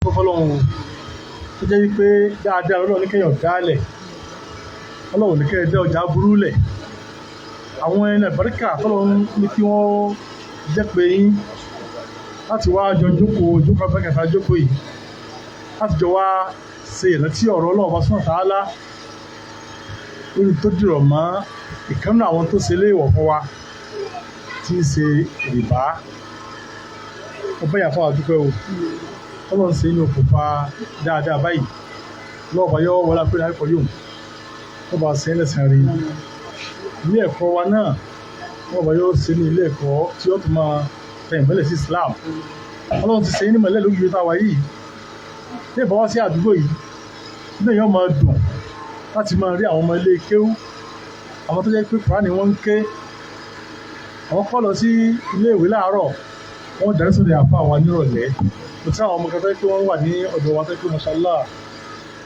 Adúpẹ́ fọ́lọ́run o, tó jẹ́ wípé dáadáa Ọlọ́run ní kéèyàn dálẹ̀, Ọlọ́run ní kéèyàn dá ọjà burú lẹ̀. Àwọn ẹni àbáríkà tọ́lọ́run ní kí wọ́n jẹ́ pé yín láti wá jọ jókòó jókòó abẹ́kẹta jókòó yìí, láti jọ wá ṣe ìrántí ọ̀rọ̀ Ọlọ́run bá sọ̀tà á lórí tó dìrọ̀ mọ́ ìkànnì àwọn tó ṣe léèwọ̀ fún wa tí í ṣe rìbá. Ọbẹ̀ yà fún àdúpẹ́ o, Ọlọ́run ṣe ní okùnfà dáadáa báyìí lọ́ọ̀bá yọ wọlé apẹ́rẹ́ àìkọ́ yòó wọ́n bá ṣe é lẹ́sìn rí. Ilé ẹ̀kọ́ wa náà, wọ́n bá yóò ṣe ní ilé ẹ̀kọ́ tí ó tún máa tẹ̀ ìmọ́lẹ̀ sí Islam. Ọlọ́run ti ṣe ní ìmọ́lẹ̀ lójú ìta wa yìí. Ní ìbáwá sí àdúgbò yìí, inú èèyàn máa dùn láti máa rí àwọn ọmọ ilé kéwú, àwọn tó jẹ́ pé Kùránì wọ́n ń ké. Àwọn kọ́ lọ sí ilé ìwé láàárọ̀, wọ́n darí sóde àfa wa nírọ̀lẹ́. Kò sí àwọn ọmọ kan tó jẹ́ pé wọ́n wà ní ọ̀dọ̀ wa tó jẹ́ pé mashallah,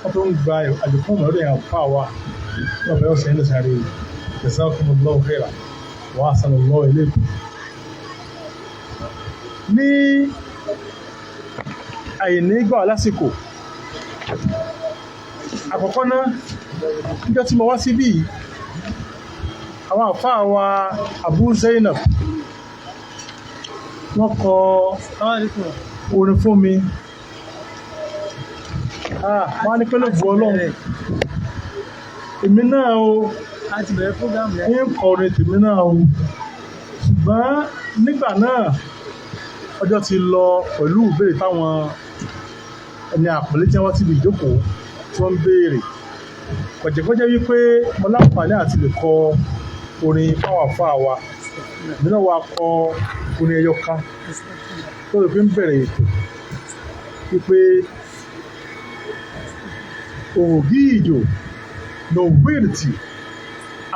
wọ́n tó ń gba àlékún mọ̀lọ́dọ̀ yẹn àfa wa. Wọ́n fẹ́ ọ̀sẹ̀ ńlẹ̀ sáré. Jazakumullahu khairan wa ahsanallahu ilaykum. Ní àìní gbà lásìkò àkọ́kọ́ náà, níjọ́ tí mo wá síbí, àwọn àfáà wa Abu Zainab wọ́n kọ orin fún mi. Wọ́n á ní pẹ́lú ògùn Ọlọ́run, èmi náà o ń kọ orin tèmi náà o. Ṣùgbọ́n nígbà náà ọjọ́ ti lọ pẹ̀lú ìbéèrè táwọn ẹni àpọ́nlé tí wọ́n ti bí ìjókòó tí wọ́n ń béèrè. Kọ̀jẹ̀kọ́jẹ́ wípé mo láǹfààní àti lè kọ orin fáwọn àfáà wa. Èmi náà wá kọ orin ẹyọ kan tó lè fi ń bẹ̀rẹ̀ ètò wípé ògìjò nòwírìtì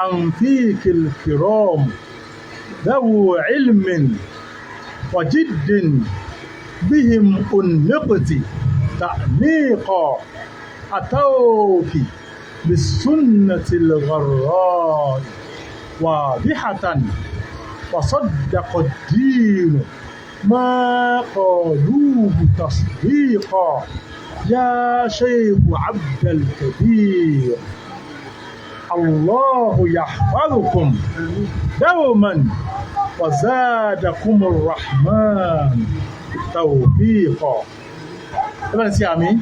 àǹfíìkìlkìrọ́ọ̀mù dáwò ilmin wàjídìn bíhìm onípìtì tàníkọ̀ àtàwòkì bisunnatil gharra'i wadihatan وصدق الدين ما قالوه تصديقا يا شيخ عبد الكبير الله يحفظكم دوما وزادكم الرحمن توفيقا. Ẹ bá ní sí àmín.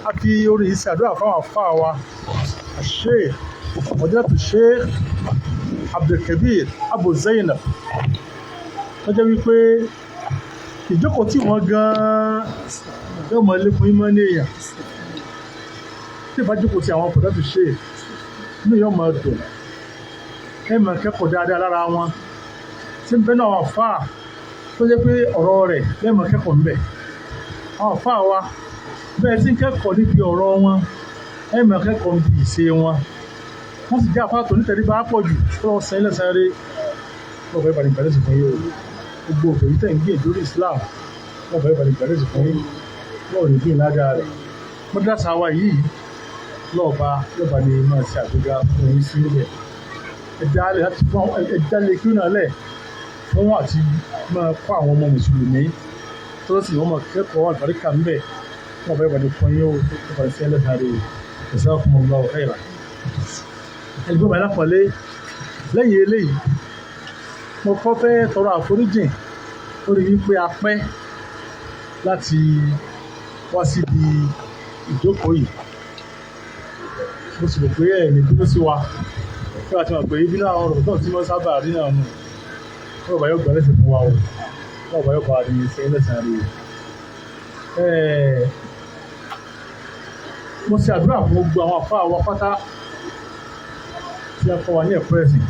A fi orí yìí ṣàdúrà fáwọn àfáà wa, Sheikh Fadilatu Sheikh Abdulkabir Abu Zainab, tó jẹ́ wípé ìjókòó tí wọ́n gan-an yóò mọ lékún ìmọ̀ ní èèyàn. Tí ìbá jókòó tí àwọn Fadilatu Sheikh, inú yóò máa dùn, ẹ máa kẹ́kọ̀ọ́ dáadáa lára wọn. Tí ń bẹ náà àwọn àfáà tó jẹ́ pé ọ̀rọ̀ rẹ̀ lẹ́ẹ̀mọ̀ kẹ́kọ̀ọ́ ńbẹ̀. Àwọn àfáà wa bẹ́ẹ̀ tí ń kẹ́kọ̀ọ́ níbi ọ̀rọ̀ wọn, ẹ máa kẹ́kọ̀ọ́ níbi ìṣe wọn. Wọ́n sì jẹ́ àfáà tó nítẹríba pọ̀ jù tó lọ́wọ́ sẹ́yìn lẹ́sẹ̀ rí. Wọ́n fẹ́ ìbàdàn ìgbàlẹ̀ sí fún yín o. Gbogbo òfò yìí tẹ̀ ń gbìyànjú lórí Islam, wọ́n fẹ́ ìbàdàn ìgbàlẹ̀ sí fún yín. Wọ́n ò ní gbìn ládàá rẹ̀. Mọ́dásá wa yìí lọ́ọ̀ba lọ́ọ̀ba ni máa ṣe àgbéga fún yín sílẹ̀. Ẹ dálẹ̀ láti fún ẹ dálẹ̀ kí ó náà lẹ̀ fún àti máa kọ́ àwọn ọmọ mùsùlùmí tó sì wọ́n máa kẹ́kọ̀ọ́ àlùbáríkà ńbẹ̀. Wọ́n fẹ́ ìbàdàn fún yín o, wọ́n fẹ́ sẹ́lẹ̀ sáré o. Jazakumullahu khairan. Ẹgbẹ́ bàbá alápọ̀lé lẹ́yìn eléyìí, mo kọ́ fẹ́ tọrọ àforíjìn lórí wípé a pẹ́ láti wá síbi ìjókòó yìí. Mo sì rò pé ẹ̀ ní bínú sí wa. Bí wàá ti mọ̀ pé bínú àwọn ọ̀rọ̀ náà tí wọ́n sábà rí náà nù. Wọ́n bá yóò gbà lẹ́sìn fún wa o. Wọ́n bá yóò bá rí sẹ́yìn lẹ́sìn rí o. Mo ṣe àdúrà fún gbogbo àwọn àfáà wa pátá tí a kọ́ wa ní ẹ̀kọ́ ẹ̀sìn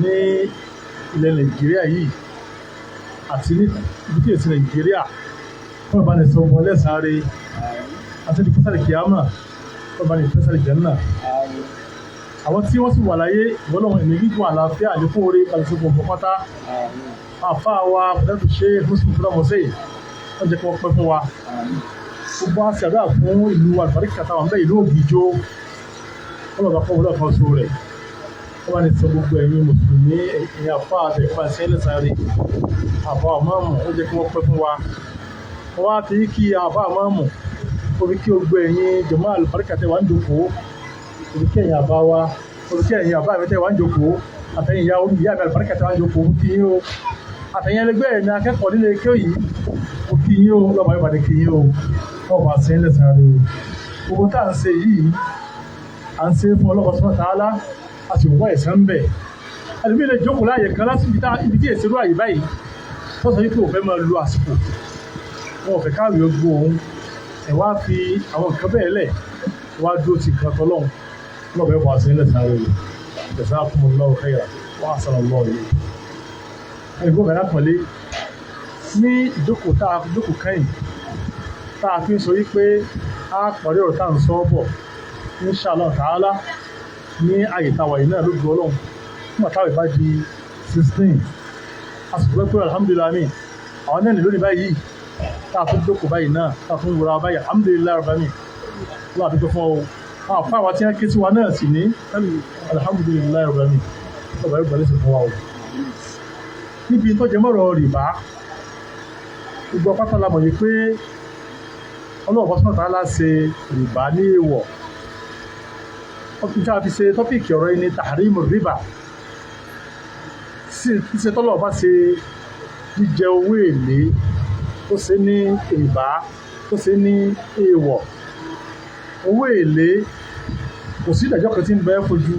ní ilẹ̀ Nàìjíríà yìí àti ní ibi tí èsì Nàìjíríà. Wọ́n bá ní sọ wọn lẹ́sàn-án rí àti ní pẹ́sàlì kìámà, wọ́n bá ní pẹ́sàlì jẹ́nà. Àwọn tí wọ́n sì wà láyé, ìwọ́lọ́wọ́n ẹ̀mí gígùn, àlàáfíà, àlékún orí balùwẹ̀ gbogbo pátá. Àfáà wa pẹ̀lú ṣe Muslim fúnra mọ́sẹ̀, wọ́n jẹ́ kí wọ́n pẹ́ fún wa. Gbogbo àti àdúrà fún ìlú àlùbáríkà táwọn bẹ́ẹ̀, ìlú Ògìjó. Wọ́n bá kọ́ wọlé ọ̀kan so rẹ̀. Wọ́n bá ní sọ gbogbo ẹ̀yin mùsùlùmí, ẹ̀yin àfáà àti ẹ̀fà sẹ́lẹ̀ sáré. Àbá ọ̀mọ́ọ̀mù, ó jẹ́ kí wọ́n pẹ́ fún wa. Wọ́n wá fi kí àbá máàmù, ó fi kí gbogbo ẹ̀yin jọmọ́ àlùbáríkà tẹ́ wà ń jókòó, ó fi kí ẹ̀yin àbá wa, ó fi kí ẹ̀yin àbá mi tẹ́ wà ń jókòó, àtẹ̀yìn ìyá ìyá mi àlùbáríkà tẹ́ wà ń jókòó, ó kí yín o. Àtẹ̀yìn ẹlẹgbẹ́ mi akẹ́kọ̀ọ́ nílé kéwì yìí, ó kí yín o, lọ́ba yóò bá dé kí yín o, lọ́ba bá ṣe ń lẹ̀sán rẹ o. Gbogbo tá à ń ṣe yìí, à ń ṣe fún ọlọ́ba sọ́nà tààlà, a sì wá ẹ̀san ń bẹ̀. Ẹlòmíì lè jókòó láàyè kan láti ibi tí èsì rú àyè báyìí, tó sọ wípé òun fẹ́ máa lo àsìkò, wọn ò fẹ́ káwé ogbó òun, ẹ̀ wá fi àwọn nǹkan bẹ́ẹ̀ lẹ̀, wá dúró ti nǹkan tọ́lọ́hún, lọ́ba yóò bá ṣe ń lẹ̀sán rẹ o. Jazakumullahu khairan wa ahsanallahu ilaykum. Ẹ̀gbọ́n mi alápọ̀nlé, ní ìjókòó tá a jókòó kẹ́yìn tá a fi ń sọ wípé a parí ọ̀rọ̀ tá à ń sọ bọ̀ inshallah ta'ala ní àyè táwa yìí náà ló gbọ́ ọlọ́run nígbà táwa ìbá di 16, a sì gbọ́ pé alhamdulillah mi àwọn náà ní lónìí báyìí tá a tún jókòó báyìí náà tá a tún wúra báyìí alhamdulillah rabbil alamin, lọ́wọ́ àdúgbò fún ọ àwọn afọ àwọn tí wọ́n ké sí wa náà sì ní alhamdulillah rabbil alamin, lọ́wọ́ yóò gbọ́lẹ́sẹ̀ fún wa o. Níbi tó jẹ mọ́rọ̀ rìbá, gbogbo apáta la mọ̀ yìí pé Ọlọ́run bá sọ́nà tààlà ṣe rìbá ní èèwọ̀. Níta fi ṣe tọ́pìkì ọ̀rọ̀ yìí ní tahrimu rìbá, ṣíṣe tọ́lọ̀ bá ṣe jíjẹ owó èlé tó ṣe ní rìbá tó ṣe ní èèwọ̀. Owó èlé kò sí ìdájọ́ kan tí ń bẹ fojú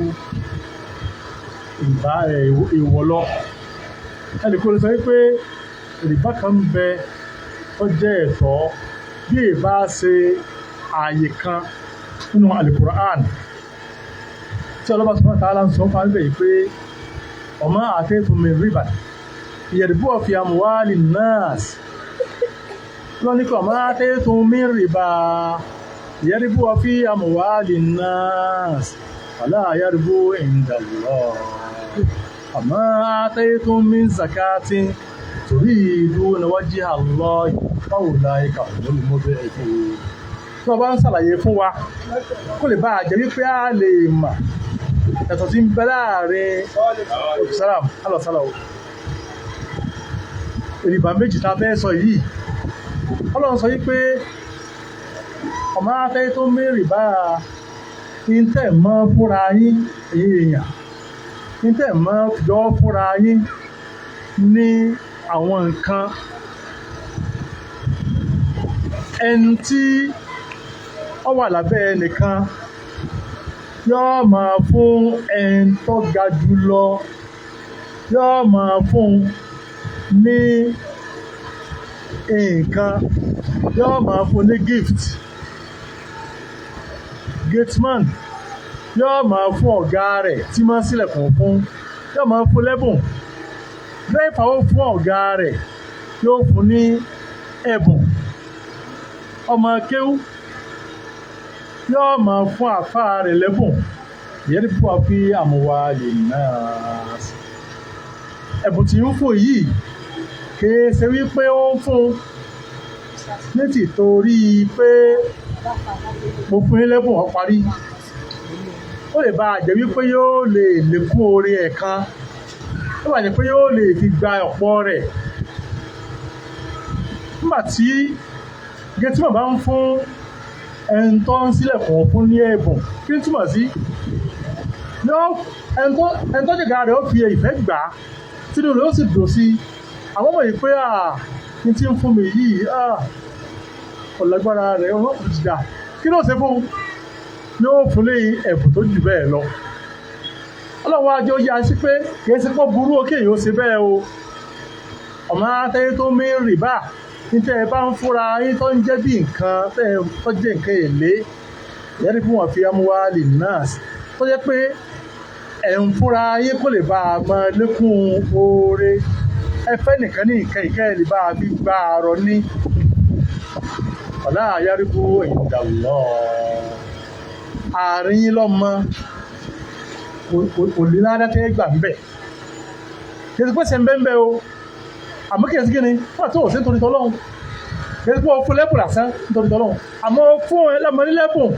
rìbá èèwọ̀ lọ. Ẹnì kan lè sọ wípé rìbá kan ń bẹ tó jẹ́ ẹ̀tọ́ bí èèbá ṣe ààyè kan nínú Al-Qur'an tí Ọlọ́ba subhanahu wa ta'ala ń sọ fún wa níbẹ̀ yìí pé ọmọ ataytum min riba yarbu fi amwali nas, lọ́ní kọ́ ọmọ ataytum min riba yarbu fi amwali nas wala yarbu inda Allah ọmọ ataytum min zakatin turiduna wajha Allah faulaika humul mud'ifun. Tí wọ́n bá ń ṣàlàyé fún wa kó lè bá a jẹ́ wípé a lè mà ẹ̀tọ́ tí ń bẹ láàrin salam alọ́sálà o. Rìbá méjì tá a fẹ́ sọ yìí, Ọlọ́run sọ wípé ọmọ afẹ́ tó mé rìbá ń tẹ̀ mọ́ fúnra yín ẹ̀yin èèyàn, ń tẹ̀ mọ́ jọ fúnra yín ní àwọn nǹkan. Ẹni tí ó wà lábẹ́ ẹnìkan yóò máa fún ẹni tó ga jù lọ, yóò máa fún ní nǹkan, yóò máa fún ní gift. Gateman yóò máa fún ọ̀gá rẹ̀ tí máa ń ṣílẹ̀kùn fún, yóò máa fún lẹ́bùn. Dírẹ́fà ó fún ọ̀gá rẹ̀, yóò fún ní ẹ̀bùn. Ọmọ kéwú yóò máa fún àfáà rẹ̀ lẹ́bùn. Ìyẹn ní fún wa fi àmúwa lè náà. Ẹ̀bùn tí ń fún yìí kìí ṣe wípé ó ń fún ní tìtorí pé mo fún yín lẹ́bùn ó parí. Ó lè bá a jẹ́ wípé yóò lè lékún oore ẹ̀ kan, ó bá jẹ́ pé yóò lè fi gba ọ̀pọ̀ rẹ̀. Nígbà tí gẹ́tìmọ̀ bá ń fún ẹni tó ń ṣílẹ̀kùn fún ní ẹ̀bùn, kí ni túmọ̀ sí? Ẹni tó jẹ̀gá rẹ̀ ó fi ìfẹ́ gbà á, tínú rẹ̀ ó sì dùn sí i. Àwọn ọmọ yìí pé à ní tí ń fún mi yìí, à ọ̀lágbára rẹ̀ ó ti dà. Kí ló ṣe fún un? Yóò fún ní ẹ̀bùn tó jù bẹ́ẹ̀ lọ. Ọlọ́run á jẹ́ ó yá sí pé kì í ṣe pé burú òkè yóò ṣe bẹ́ẹ̀ o. Ọmọ atẹ́yẹ tó mí rìbá ní tẹ́ ẹ bá ń fúnra yín tó ń jẹ́ bí nǹkan tẹ́ ẹ tó jẹ́ nǹkan èlé, ìyẹn ní fún wọn fi amúwálì náà tó jẹ́ pé ẹ̀ ń fúnra yín kó lè bá a máa lékún oore. Ẹ fẹ́ nìkan ní nǹkan ìkẹ́ ẹ lè bá a fi gba àárọ̀ ní. Wala yarbu indallah. Àárín yín lọ́mọ kò lè ládá tẹ́ gbà ń bẹ̀. Kì í ṣe pé ṣe ń bẹ́ ń bẹ́ o. Àmọ́ kì í ṣe kí ni? Fún àti òsè nítorí tọ́lọ́hún. Kì í ṣe pé o fún lẹ́bùn lásán nítorí tọ́lọ́hún. Àmọ́ fún ẹ lọ́mọ ní lẹ́bùn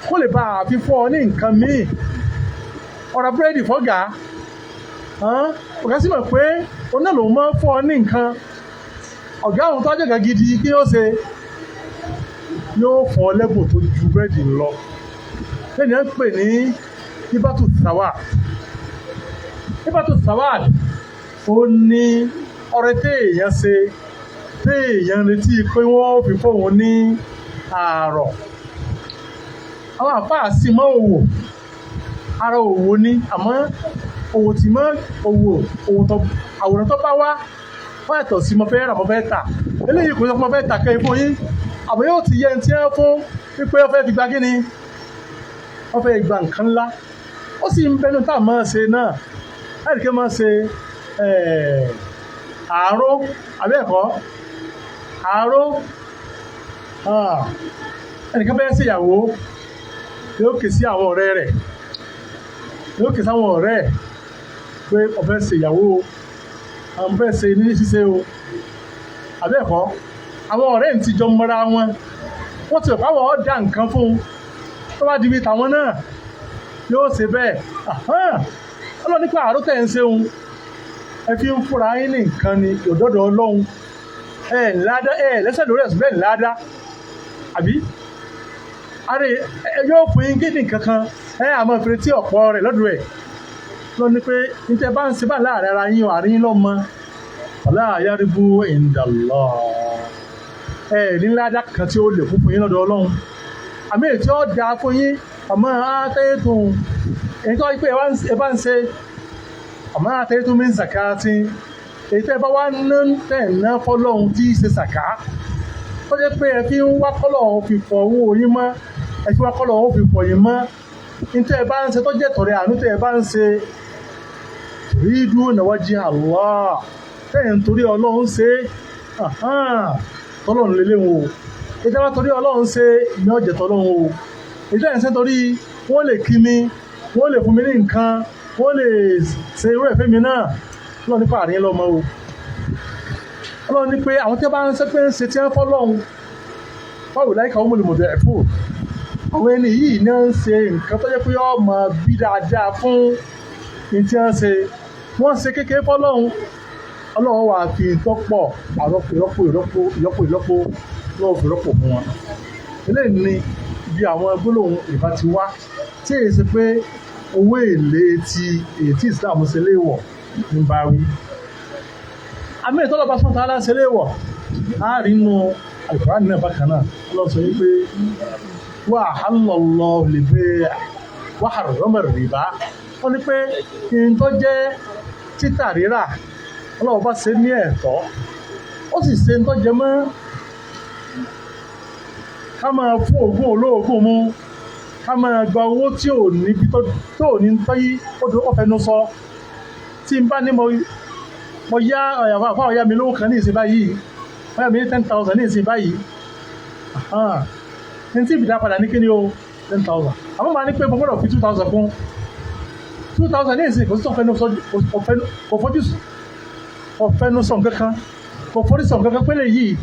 kó lè bá a fi fún ọ ní nǹkan míì. Ọ̀rọ̀ búrẹ́dì fọ́gà. Ọ̀gá sì mọ̀ pé oná lòún máa ń fún ọ ní nǹkan. Ọ̀gá àwọn tó jẹ́ gidi kí yóò ṣe, yóò fún ọ lẹ́bùn tó ju búrẹ́dì lọ. Lẹ́yìn náà ń pè ní ibatu sawad. Ibatu sawad ó ní ọrẹ téèyàn ṣe téèyàn retí pé wọ́n fi fóun ní àárọ̀. Àwọn àfáà sì mọ́ òwò, ara òwò ni, àmọ́ òwò tí mọ́ òwò òwò tó àwòrán tó bá wá wọ́n yàtọ̀ sí mo fẹ́ rà mo fẹ́ tà. Eléyìí kò sọ pé mo fẹ́ tà kẹ́yìn fún yín, àmọ́ yóò ti yẹ ẹni tí wọ́n fún wípé wọ́n fẹ́ fi gba kíni, wọ́n fẹ́ gba nǹkan ńlá. Ó sì ń bẹnu tá a máa ṣe náà láti kí wọ́n máa ṣe àáró àbí ẹ̀kọ́ àáró. Ẹnìkan fẹ́ ṣèyàwó, yóò ké sí àwọn ọ̀rẹ́ rẹ̀, yóò ké sáwọn ọ̀rẹ́ ẹ̀ pé ó fẹ́ ṣèyàwó, àwọn fẹ́ ṣe ní ṣíṣe o àbí ẹ̀kọ́. Àwọn ọ̀rẹ́ ń ti jọ mọ́ra wọn, wọ́n ti rò pé àwọn ọ̀dà nǹkan fún un, tó bá di ibi tàwọn náà yóò ṣe bẹ́ẹ̀. Ọlọ́run nípa àárọ̀ tẹ̀ ń ṣeun, ẹ fi ń fúnra yín ní nǹkan ni òdòdó Ọlọ́run, ẹ ńláda, ẹ lẹ́sẹ̀ lórí ẹ̀sùn bẹ́ẹ̀ ńláda àbí àrè ẹ yóò fún yín gíní kankan, ẹ àmọ́ ìfèrè tí ọ̀pọ̀ rẹ̀ lọ́dọ̀ ẹ̀ lọ ní pé níta bá ń ṣe bá láàrin ara yín àárín yín lọ́mọ ọ̀la yaribu indallah, ẹ ní ńláda kan tí ó lè fún yín lọ́dọ̀ Ọlọ́run, àmì èyí tí ó dáa fún yín àmọ́ àtẹ́tùn èyí tó pé ẹ bá ń ṣe àmọ́ àtẹ́tùn mi ń zakati, èyí tẹ́ bá wá ná tẹ̀ ná fọlọ́hún tí í ṣe sàká, tó jẹ́ pé ẹ fi ń wá kọ́lọ́hún fi fọ owó yín mọ́, ẹ fi wá kọ́lọ́hún fi fọ yín mọ́, ní tẹ́ ẹ bá ń ṣe tó jẹ́ tọ̀rẹ́ àánú tẹ́ ẹ bá ń ṣe turidu nawajhi Allah, tẹ́ ẹ̀ ń torí Ọlọ́run ṣe tọ́lọ́run lélẹ́wọ̀n o, èyí tẹ́ bá torí Ọlọ́run ṣe ní ọ̀jẹ̀ tọ́lọ́run o, èyí tẹ́ ẹ̀ ń ṣe torí wọ́n lè kí mi, wọ́n lè fún mi ní nǹkan, wọ́n lè ṣe irú ẹ̀fẹ́ mi náà, Ọlọ́run nípa àárín lọ́mọ o. Ọlọ́run ní pé àwọn tí wọ́n bá ń ṣe pé ń ṣe tí wọ́n fọ́lọ́run báwo láìka ó mọ̀lẹ́mọ̀lẹ́ ẹ̀fọ́ àwọn ẹni yìí ní ń ṣe nǹkan tó jẹ́ pé yóò máa bí dáadáa fún ní tí wọ́n ṣe, wọ́n ṣe kékeré fọ́lọ́run, Ọlọ́run wà fi tọ́pọ̀ àrọ́pò ìrọ́pò ìrọ́pò ìlọ́pò ìlọ́pò lọ́wọ́ fi rọ́pò fún wọn. Eléyìí ni bí àwọn gbólóhùn ìbá ti wá tí èyí ṣe pé owó èlé ti èyí tí Islam ṣe léèwọ̀ ń bá wí. Àmì ìtọ́lọ́ba fún tààlà ṣe léèwọ̀ á rí inú Al-Qur'an náà bákan náà. Ọlọ́run sọ wípé wa ahallallahu al-bay' wa harrama ar-riba. Wọ́n ní pé kí n tó jẹ́ títà rírà Ọlọ́run bá ṣe ní ẹ̀tọ́, ó sì ṣe ń tó jẹ mọ́ ká máa fún ògùn olóògùn mu, ká máa gba owó tí ò ní bí tó ní tọ́yí ó fẹnu sọ. Tí n bá ní mo yá ọ̀yàwó àfáà ọ̀yá mi lówó kan ní ìsìn báyìí, ọ̀yá mi ní 10,000 ní ìsìn báyìí, ní tí ìbìdá padà ní kíni o 10,000, àmọ́ màá ní pé mo gbọ́dọ̀ fi 2,000 kún 2,000 ní ìsìn, kò sí tó fẹnu sọ, kò fojú kò fẹnu sọ nǹkan kan, kò forí sọ nǹkan kan pé lè yìí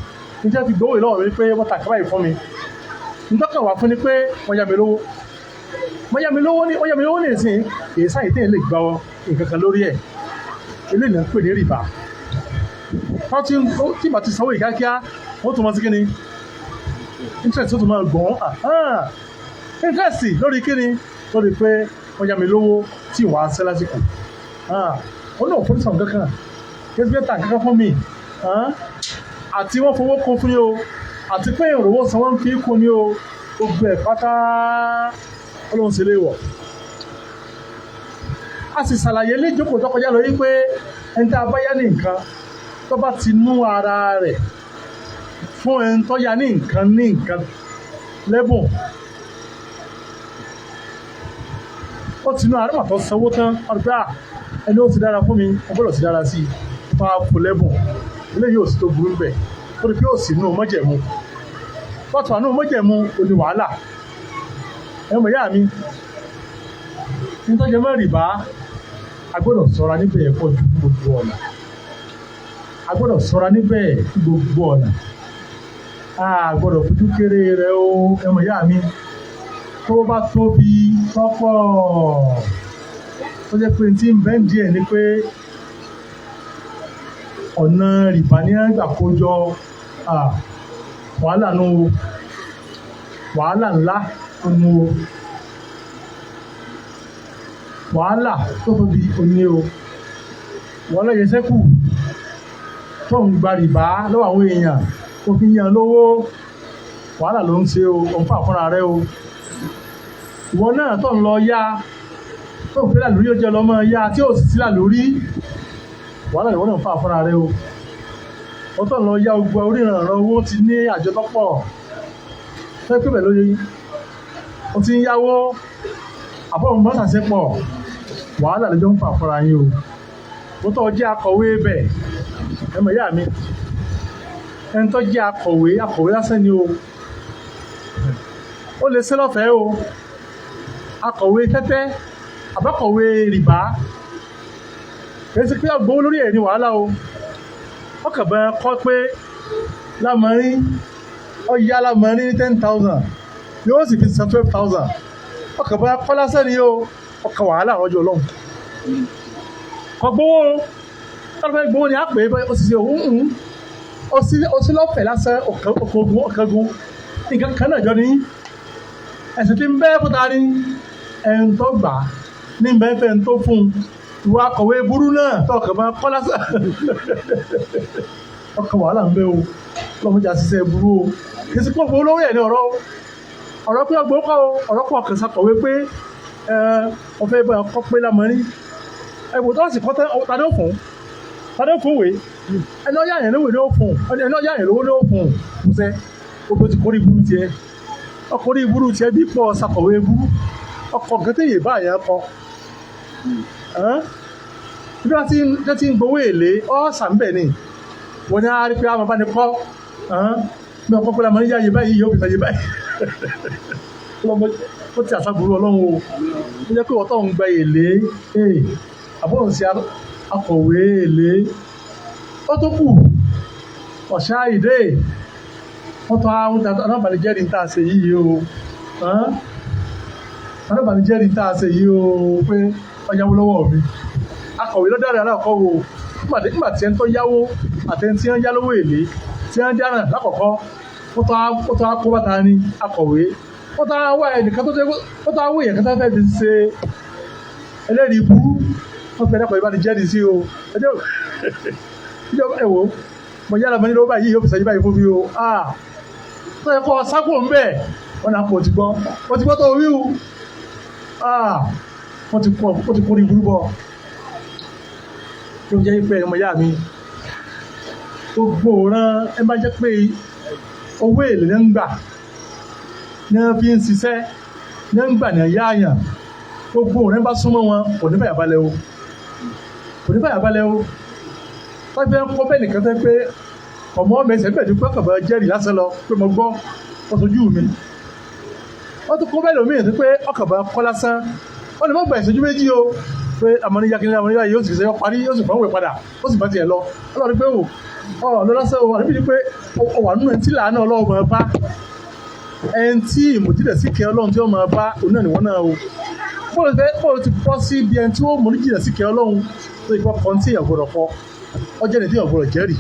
ní tí wọ́n fi gbowó ìlọ́wọ́ mi pé wọ́n ta kaba yìí fún mi. Ntọ́ka wà fún ni pé wọ́n yá mi lówó, wọ́n yá mi lówó ní wọ́n yá mi lówó ní ìsìn, èyí sáyé téèyàn lè gba nǹkan kan lórí ẹ̀. Eléyìí náà ń pè ní rìbá. Wọ́n ti tí ìbá ti sanwó yìí kíákíá, wọ́n tún máa sí kíni interest tó tún máa gbọ́n interest lórí kíni, lórí pé wọ́n yá mi lówó tí wàá ṣẹ́ lásìkò. Ó náà fún sàn kankan kí ẹ ta kankan fún mi, àti wọ́n fowó kún fún yín o, àti pé ìrànwọ́ san wọ́n fi kún ní o, gbogbo ẹ̀ pátá Ọlọ́run ṣe léèwọ̀. A sì ṣàlàyé léjókòó tó kọjá lọ yí pé ẹni tá a bá yá ní nǹkan tó bá ti nú ara rẹ̀ fún ẹni tó yá ní nǹkan ní nǹkan lẹ́bùn, ó ti nú ara tó sanwó tán, ọ̀rọ̀ pé ẹni ó ti dára fún mi, mo gbọ́dọ̀ ti dára sí i, tó a fún lẹ́bùn, eléyìí ò sí tó burú bẹ́ẹ̀, ó rí pé ó sì nú mọ́jẹ̀mú. Pọ́tù àánú mọ́jẹ̀mú ò ní wàhálà. Ẹ mọ̀ ìyá mi, nítorí mọ́ rìbá, a gbọ́dọ̀ ṣọ́ra níbẹ̀ ẹ̀kọ́ ju gbogbo ọ̀nà. A gbọ́dọ̀ ṣọ́ra níbẹ̀ gbogbo ọ̀nà. A gbọ́dọ̀ fojú kéré rẹ̀ o, ẹ mọ̀ ìyá mi. Tó bá tóbi tọ́pọ̀, tó jẹ́ pé tí ń bẹ́ díẹ̀ ni pé ọ̀nà rìbá ní àgbà kójọ wàhálà nù o, wàhálà ńlá nù o, wàhálà tó tóbi òní o. Wọ́n lọ́yẹ sẹ́kù tó ń gba rìbá lọ́wọ́ àwọn èèyàn tó fi yan lówó, wàhálà ló ń ṣe o, òun fà fúnra rẹ o. Ìwọ náà tó ń lọ yá, tó ń pè lórí oúnjẹ lọ́mọ yá tí ò sì sílà lórí, wàhálà ìwọ náà ń fà fúnra rẹ o. Wọ́n tó ń lọ yá gbogbo oríranran owó ti ní àjọ tó pọ̀, fẹ́ pé bẹ́ẹ̀ lóye o ti ń yáwó àbọ̀wọ̀n mọ́sàsẹ́pọ̀, wàhálà lọ́jọ́ ń fà fúnra yín o. Wọ́n tó jẹ́ akọ̀wé bẹ̀, ẹ mọ̀ ìyá mi, ẹni tó jẹ́ akọ̀wé, akọ̀wé lásán ni o, ó lè ṣe lọ́fẹ̀ẹ́ o. Akọ̀wé tẹ́tẹ́ àbákọ̀wé rìbá, kìí ṣe pé ọgbọ́n lórí ẹ̀ ní wàhálà o. Wọ́n kàn bá kọ́ pé lámọ̀rin ọ̀yá lámọ̀rin ní 10,000 yóò sì fi san 12,000. Wọ́n kàn bá kọ́ lásán ni o, ọkàn wàhálà ọjọ́ ọlọ́run kọ gbowó tọ́lá fẹ́ gbowó ni a pè é, ó sì ṣe òun ó sì lọ́fẹ̀ẹ́ lásán ọ̀kangun ọ̀kangun nǹkan kan náà jọ ní ẹ̀sìn tí ń bẹ́ fúta ní ẹni tó gbà ní bẹ́ẹ̀ fẹ́ tó fún un. Ìwà akọ̀wé burú náà tọkàn máa kọ́ lásán ọkàn wàhálà ń bẹ́ o, lọ́mọdé àṣìṣe burú o. Kì í sí pọ̀ gbowó lórí ẹ̀ ní ọ̀rọ̀ ọ̀rọ̀ pé ọgbọ́n kọ́ ọ̀rọ̀ pọ̀ kàn sàkọ̀wé pé ọ̀fẹ́ bá ọkọ̀ pé lámọ́rí ẹ̀wò tó sì kọ́ tani ó fún, tani ó fún wèé, ẹni ọ̀yà yẹn lówó ni ó fún, ẹni ọ̀yà yẹn lówó ni ó fún. Kùsẹ́ gbogbo ti kórìí burú tiẹ̀, ọkùnrin burú tiẹ̀ bí pọ̀ sàkọ̀wé burú ọkọ̀ gẹ́tẹ́ yìí bá yẹn kọ. Bí wọ́n ti ń gbowó èlé ọ̀sà ń bẹ̀ ni wọ́n ní á rí pé àwọn bá ní kọ́ bí ọkọ̀ pé lámọ́rí yáyé báyìí yóò fi sàyè báyìí. Ó ti àṣà burú ọlọ́run o. Ó jẹ́ pé wọ́n tó ń gba èlé, àbọ̀n sí akọ̀wé èlé ó tó kù ọ̀ṣá ìdè wọ́n tó àwọn alábàánijẹ́rìí tá a ṣe yìí o, alábàánijẹ́rìí tá a ṣe yìí o pé ọ̀yáwó lọ́wọ́ mi. Akọ̀wé lọ́dàrẹ́ alákọ̀ọ́ wo nígbà tí ẹni tó yáwó àti ẹni tí wọ́n yá lówó èlé tí wọ́n dáràn lákọ̀ọ́kọ́, ó tó kó bàtà ní akọ̀wé, ó tó wá ẹnìkan tó tó wá èèyàn kan tó fẹ́ fi ṣe ẹlẹ́rìí burú, wọ́n fẹ́ dẹ́kọ̀ ìbánijẹ́rìí sí o. Ẹjọ́ ẹ wò mo yára mọ́ nílò báyìí yóò fi ṣẹ́jú báyìí fún mi o. Tó yẹ kọ́ sákò ń bẹ̀ wọ́n náà kò ti gbọ́, ó ti gbọ́ tó wí o. Wọ́n ti kó ní burú bọ̀ tó jẹ́ pé ọmọ ìyá mi gbogbo rán ẹ bá jẹ́ pé owó èlé ní ń gbà ní wọ́n fi ń ṣiṣẹ́ ní ń gbà ní yáàyàn, gbogbo rẹ̀ bá súnmọ́ wọn kò ní fàyà balẹ̀ o, kò ní fàyà balẹ̀ o. Wọ́n fẹ́ kọ́ bẹ́ẹ̀ nìkan tẹ́ pé ọmọ mẹsẹ̀ bẹ́ẹ̀ ti pẹ́ kàbọ̀ jẹ́rìí lásán lọ pé mo gbọ́ wọ́n sojú mi. Wọ́n tún kọ́ bẹ́ẹ̀ lómi tó pé ọkàbọ̀ kọ́ lásán, wọ́n lè má gba ìṣẹ́jú méjì o pé àmọ́níyá kí ni àmọ́níyá yóò sì ṣe parí yóò sì fọ́nwé padà ó sì bá tiẹ̀ lọ. Ọlọ́run pé o ọ̀ lọ lásán o, àbí pé ọ wà nínú ẹni tí làánà ọlọ́run máa bá, ẹni tí ìmùtílẹ̀ sí kẹ́ ọlọ́run tí ó máa bá òun náà nìwọ́n náà o. Bọ́ọ̀lù ti bọ́ sí ibi ẹni tí ó mú jìnà sí kẹ́ ọlọ́run tó ìkọ́ kan tí èèyàn gbọ́dọ̀ kọ ọjọ́ ẹni tí èèyàn gbọ́dọ̀ jẹ́rìí.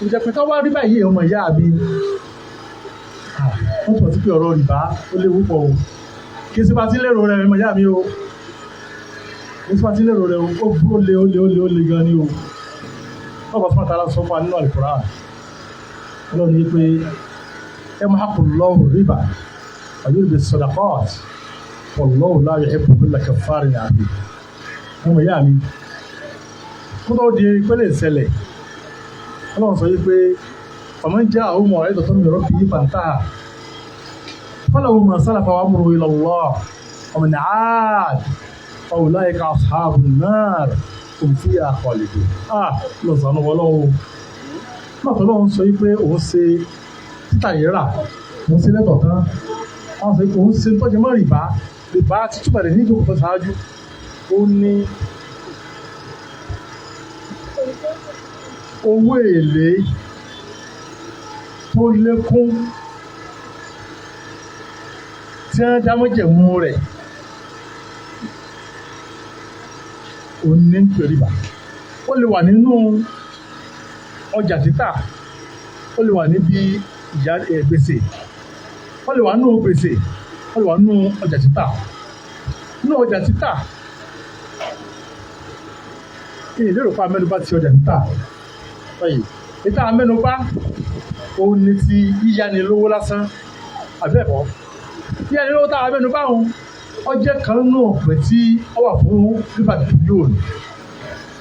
Ìjẹ́ pé ká wá rí báyìí ọmọ ìyá mi, wọ́n tún ti pé ọ̀rọ̀ rìbá ó léwu pọ̀ o. Kí sí bá ti lérò rẹ̀ ọmọ ìyá mi o, kí sí bá ti lérò rẹ̀ o, ó lé ó lé ó lé ó lé gan ni o. Ọba fún àtàlà sọ fún wa nínú Al-Qur'an, Ọlọ́run ní pé ẹ máa kò lọ́wọ́ rìbá wa yurbi sadaqat wallahu la yuhibbu kulla kaffarin athim. Ọmọ ìyá mi, kó tó di pẹ́lẹ́ ìṣẹ̀lẹ̀, Ọlọ́run sọ yìí pé faman ja'ahu maw'izatun min rabbihi fantaha falahu ma salafa wa amruhu ila Allah wa man 'ad fa ulaika ashabun nar hum fiha khalidun. Lọ́sàn-án wọlọ́wọ́ nígbà tó lọ́run sọ yìí pé òun ṣe títà yìí rà, òun ṣe lẹ́tọ̀ tán, wọ́n sọ pé òun ṣe tọ́jú mọ́ rìbá, rìbá títúbà rẹ̀ ní ìjókòó tó ṣáájú, ó ní owó èlé tó lékún tí wọ́n dá mọ́jẹ̀mú rẹ̀, òun ní ń pè rìbá. Ó lè wà nínú ọjà títà, ó lè wà níbi ìyá gbèsè, ó lè wà nínú gbèsè, ó lè wà nínú ọjà títà. Nínú ọjà títà, ìlérò pa mẹ́nubà ti ọjà títà báyìí. Ìta mẹ́nubà òun ni ti yíyánilówó lásán, àbí ẹ̀kọ́ yíyánilówó tá a mẹ́nubà òun ó jẹ́ kan nínú ọ̀pẹ tí ó wà fún rìbá dùyóònù.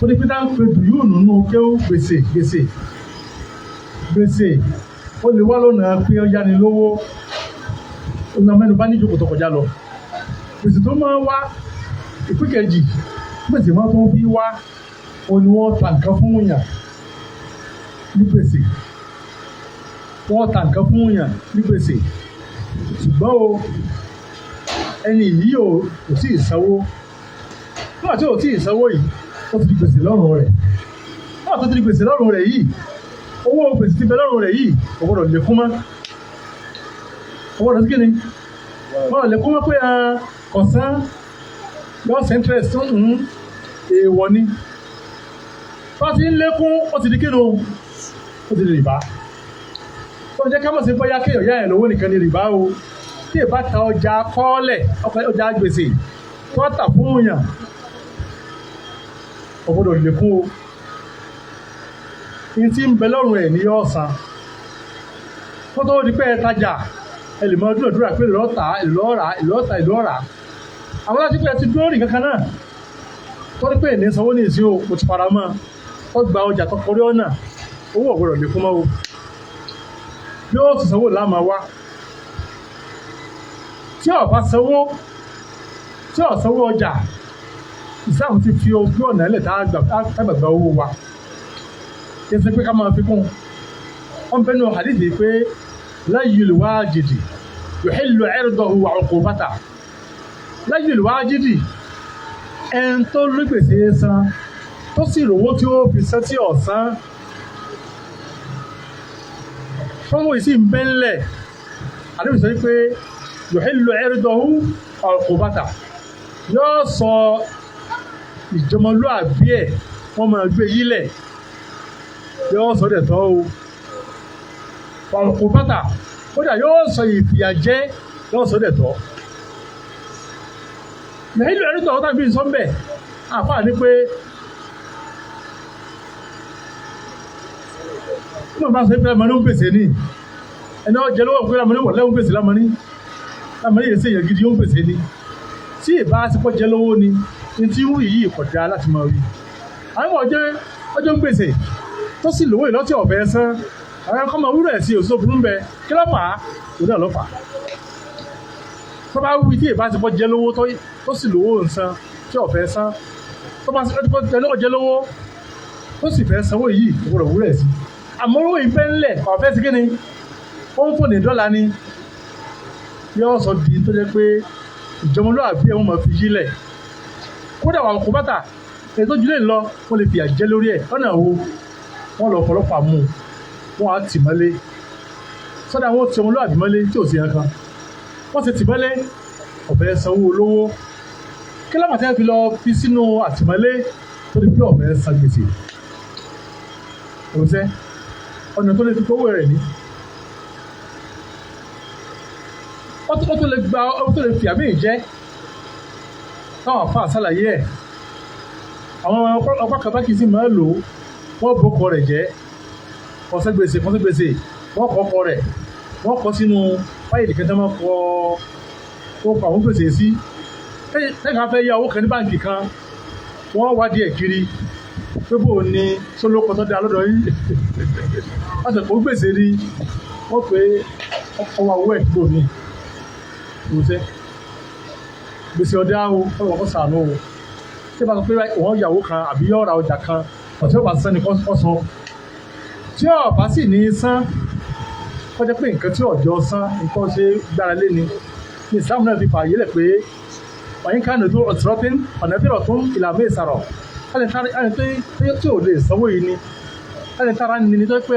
Torí pé táwọn pe dùyóònù nínú kéwù gbèsè gbèsè gbèsè, ó lè wá lọ́nà pé ó yáni lówó. Ọ̀nà mẹ́nubà ní ìjókòó tó kọjá lọ. Gbèsè tó máa ń wá ìpín kejì, gbèsè máa tó fi wá, òun ni wọ́n ta nǹkan fún yàn ní gbèsè. Wọ́n ta nǹkan fún yàn ní gbèsè, ṣùgbọ́n o ẹni yìí ò tí ì sanwó. Nígbà tí ò tí ì sanwó yìí, ó ti di gbèsè lọ́rùn rẹ̀. Nígbà tó ti di gbèsè lọ́rùn rẹ̀ yìí, owó gbèsè ti bẹ lọ́rùn rẹ̀ yìí kò gbọdọ̀ lékún mọ́. Kò gbọdọ̀ sí kíni? Kò gbọdọ̀ lékún mọ́ pé kọ̀sán yọ interest ń èèwọ̀ ni. Tó ti ń lékún, ó ti di kíni o? Ó ti di rìbá. Tó ń jẹ́ ká mọ̀ sí bóyá kéèyàn yá ẹ̀ lówó nìkan ni rìbá o. Tí ì bá ta ọjà kọ́ọ́lẹ̀, ọjà gbèsè tó tà fún yàn, kò gbọdọ̀ lékún o. Ní tí ń bẹ lọ́rùn ẹ̀ ní yóò san. Kó tó di pé ẹ tajà, ẹ lè mọ dúnàdúrà pé ìlọ́ta ìlọ́ra ìlọ́ta ìlọ́ra. Àwọn láti pé ẹ ti dúró rìn kankan náà. Tó ní pé ní sanwó ní ìsín o, mo ti fara mọ́. Ó gba ọjà tó kọrí ọ̀nà, owó ò gbọdọ̀ lékún mọ́ o. Bí ó ti sanwó láàmú wá. Tí ó bá sanwó, tí ó sanwó ọjà, Ìsìlámù ti fi ojú ọ̀nà ẹlẹ̀ tá gbàgbà owó wa. Kí n ṣe pé ká máa fi kún. Wọ́n bẹ́ẹ̀ nù hadithi pé layyul wajidi yuhillu irdahu wa uqubatahu. Layyul wajidi, ẹn tó rí gbèsè san, tó sì rówó tí ó fi san tí ọ̀sán. Fọ́nwó yìí sì ń bẹ́ ńlẹ̀. Àdébì sọ pé yuhillu irdahu wa uqubatahu. Yóò sọ ìjọmọlúàbí ẹ̀, wọ́n máa gbé yílẹ̀. Yóò sọ dẹ̀ tọ́ o. Uqubata, kódà yóò sọ ìfìyàjẹ́, yóò sọ dẹ̀ tọ́. Yuhillu irdahu tàbí sọ́mbẹ̀, àfáà ní pé tí wọ́n bá sọ pé lamani ń gbèsè ní ẹni ọjọ́ lọ́wọ́ pé lamani wọ̀ lẹ́wọ̀n gbèsè lamani lamani yìí ṣe èèyàn gidi ó ń gbèsè ní. Tí ìbá ti pọ́ jẹ́ lọ́wọ́ ni ní tí ń wù yìí kò dáa láti máa wí. Àwọn ọjọ́ ọjọ́ ń gbèsè tó sì lówó ìlọ́tí ọ̀fẹ́ sán, àwọn ẹ̀kọ́ máa wúrọ̀ ẹ̀ sí òṣìṣẹ́ burú ń bẹ, kí ló fà á? Òun náà ló fà á. Tó bá wí tí ìbá ti pọ́ jẹ́ lówó tó sì lówó ń san tí ọ̀fẹ́ sán, tó bá jẹ́ lówó tó sì fẹ́ sanwó yìí kò gbọdọ̀ wúrọ̀ ẹ̀ sí. Àmọ́ owó ìfẹ́ ńlẹ̀ ọ̀fẹ́ sí kíni? Ó ń fò ní dọ́là ni. Yóò sọ di tó jẹ́ pé ìjọmọlúàbí ẹ̀ wọ́n máa fi yílẹ̀. Kódà wà kó bàtà èyí tó jùlẹ̀ lọ, wọ́n lè fìyà jẹ lórí ẹ̀. Lọ́nà wo? Wọ́n lọ fọlọ́pàá mú un, wọ́n á tì mọ́lé. Sọ́dà wọ́n ti ọmọlúàbí mọ́lé tí ò sí ẹ̀kan. Wọ́n ti tì mọ́lé, ọ̀fẹ́ sanwó olówó. Kí ló máa fi lọ fi sínú àtìmọ́lé tó di pé ọ̀fẹ́ san gbèsè? Òṣìṣẹ́ ọ̀nà tó lè fi kówó rẹ̀ ní. Ó tó lè gba, ó tó lè fi àmì ìjẹ́ táwọn àfáà ṣàlàyé ẹ̀. Àwọn ọkọ̀ kan bá kì í sì máa lò ó, wọ́n bókọ rẹ̀ jẹ́. Kọ̀sẹ́ gbèsè, kọ̀sẹ́ gbèsè, wọ́n kọ́ ọkọ rẹ̀, wọ́n kọ́ sínú fáìlì kan tí wọ́n kọ́ ó kọ àwọn gbèsè sí. Tẹ́ka fẹ́ yá owó kan ní báǹkì kan, wọ́n wá díẹ̀ kiri pé bó o ní sólókọ tó dá lọ́dọ̀ yìí. Wọ́n sọ pé ó gbèsè ni, wọ́n pé ọwọ́ owó ẹ̀ tó mi. Òṣìṣẹ́ gbèsè ọ̀dá o, ọ̀rọ̀ kọ́ sànú o. Tí a bá sọ pé wọ́n yàwó kan àbí yọ̀ ra ọjà kan, ọ̀tí ọba san ni kọ́ sọ. Tí ọba sì ní san, kọ́ jẹ́ pé nǹkan tí ọ̀jọ́ san, nǹkan ṣe gbára lé ni. Ní Ìsìlámù náà fi fààyè lẹ̀ pé wàyí kánò tó ọ̀túrọ́tìn ọ̀nà bí ọ̀tún ìlànà ìsàrọ̀. Ẹni tí ò lè sanwó yìí ni. Ẹni tára ni ni tó pé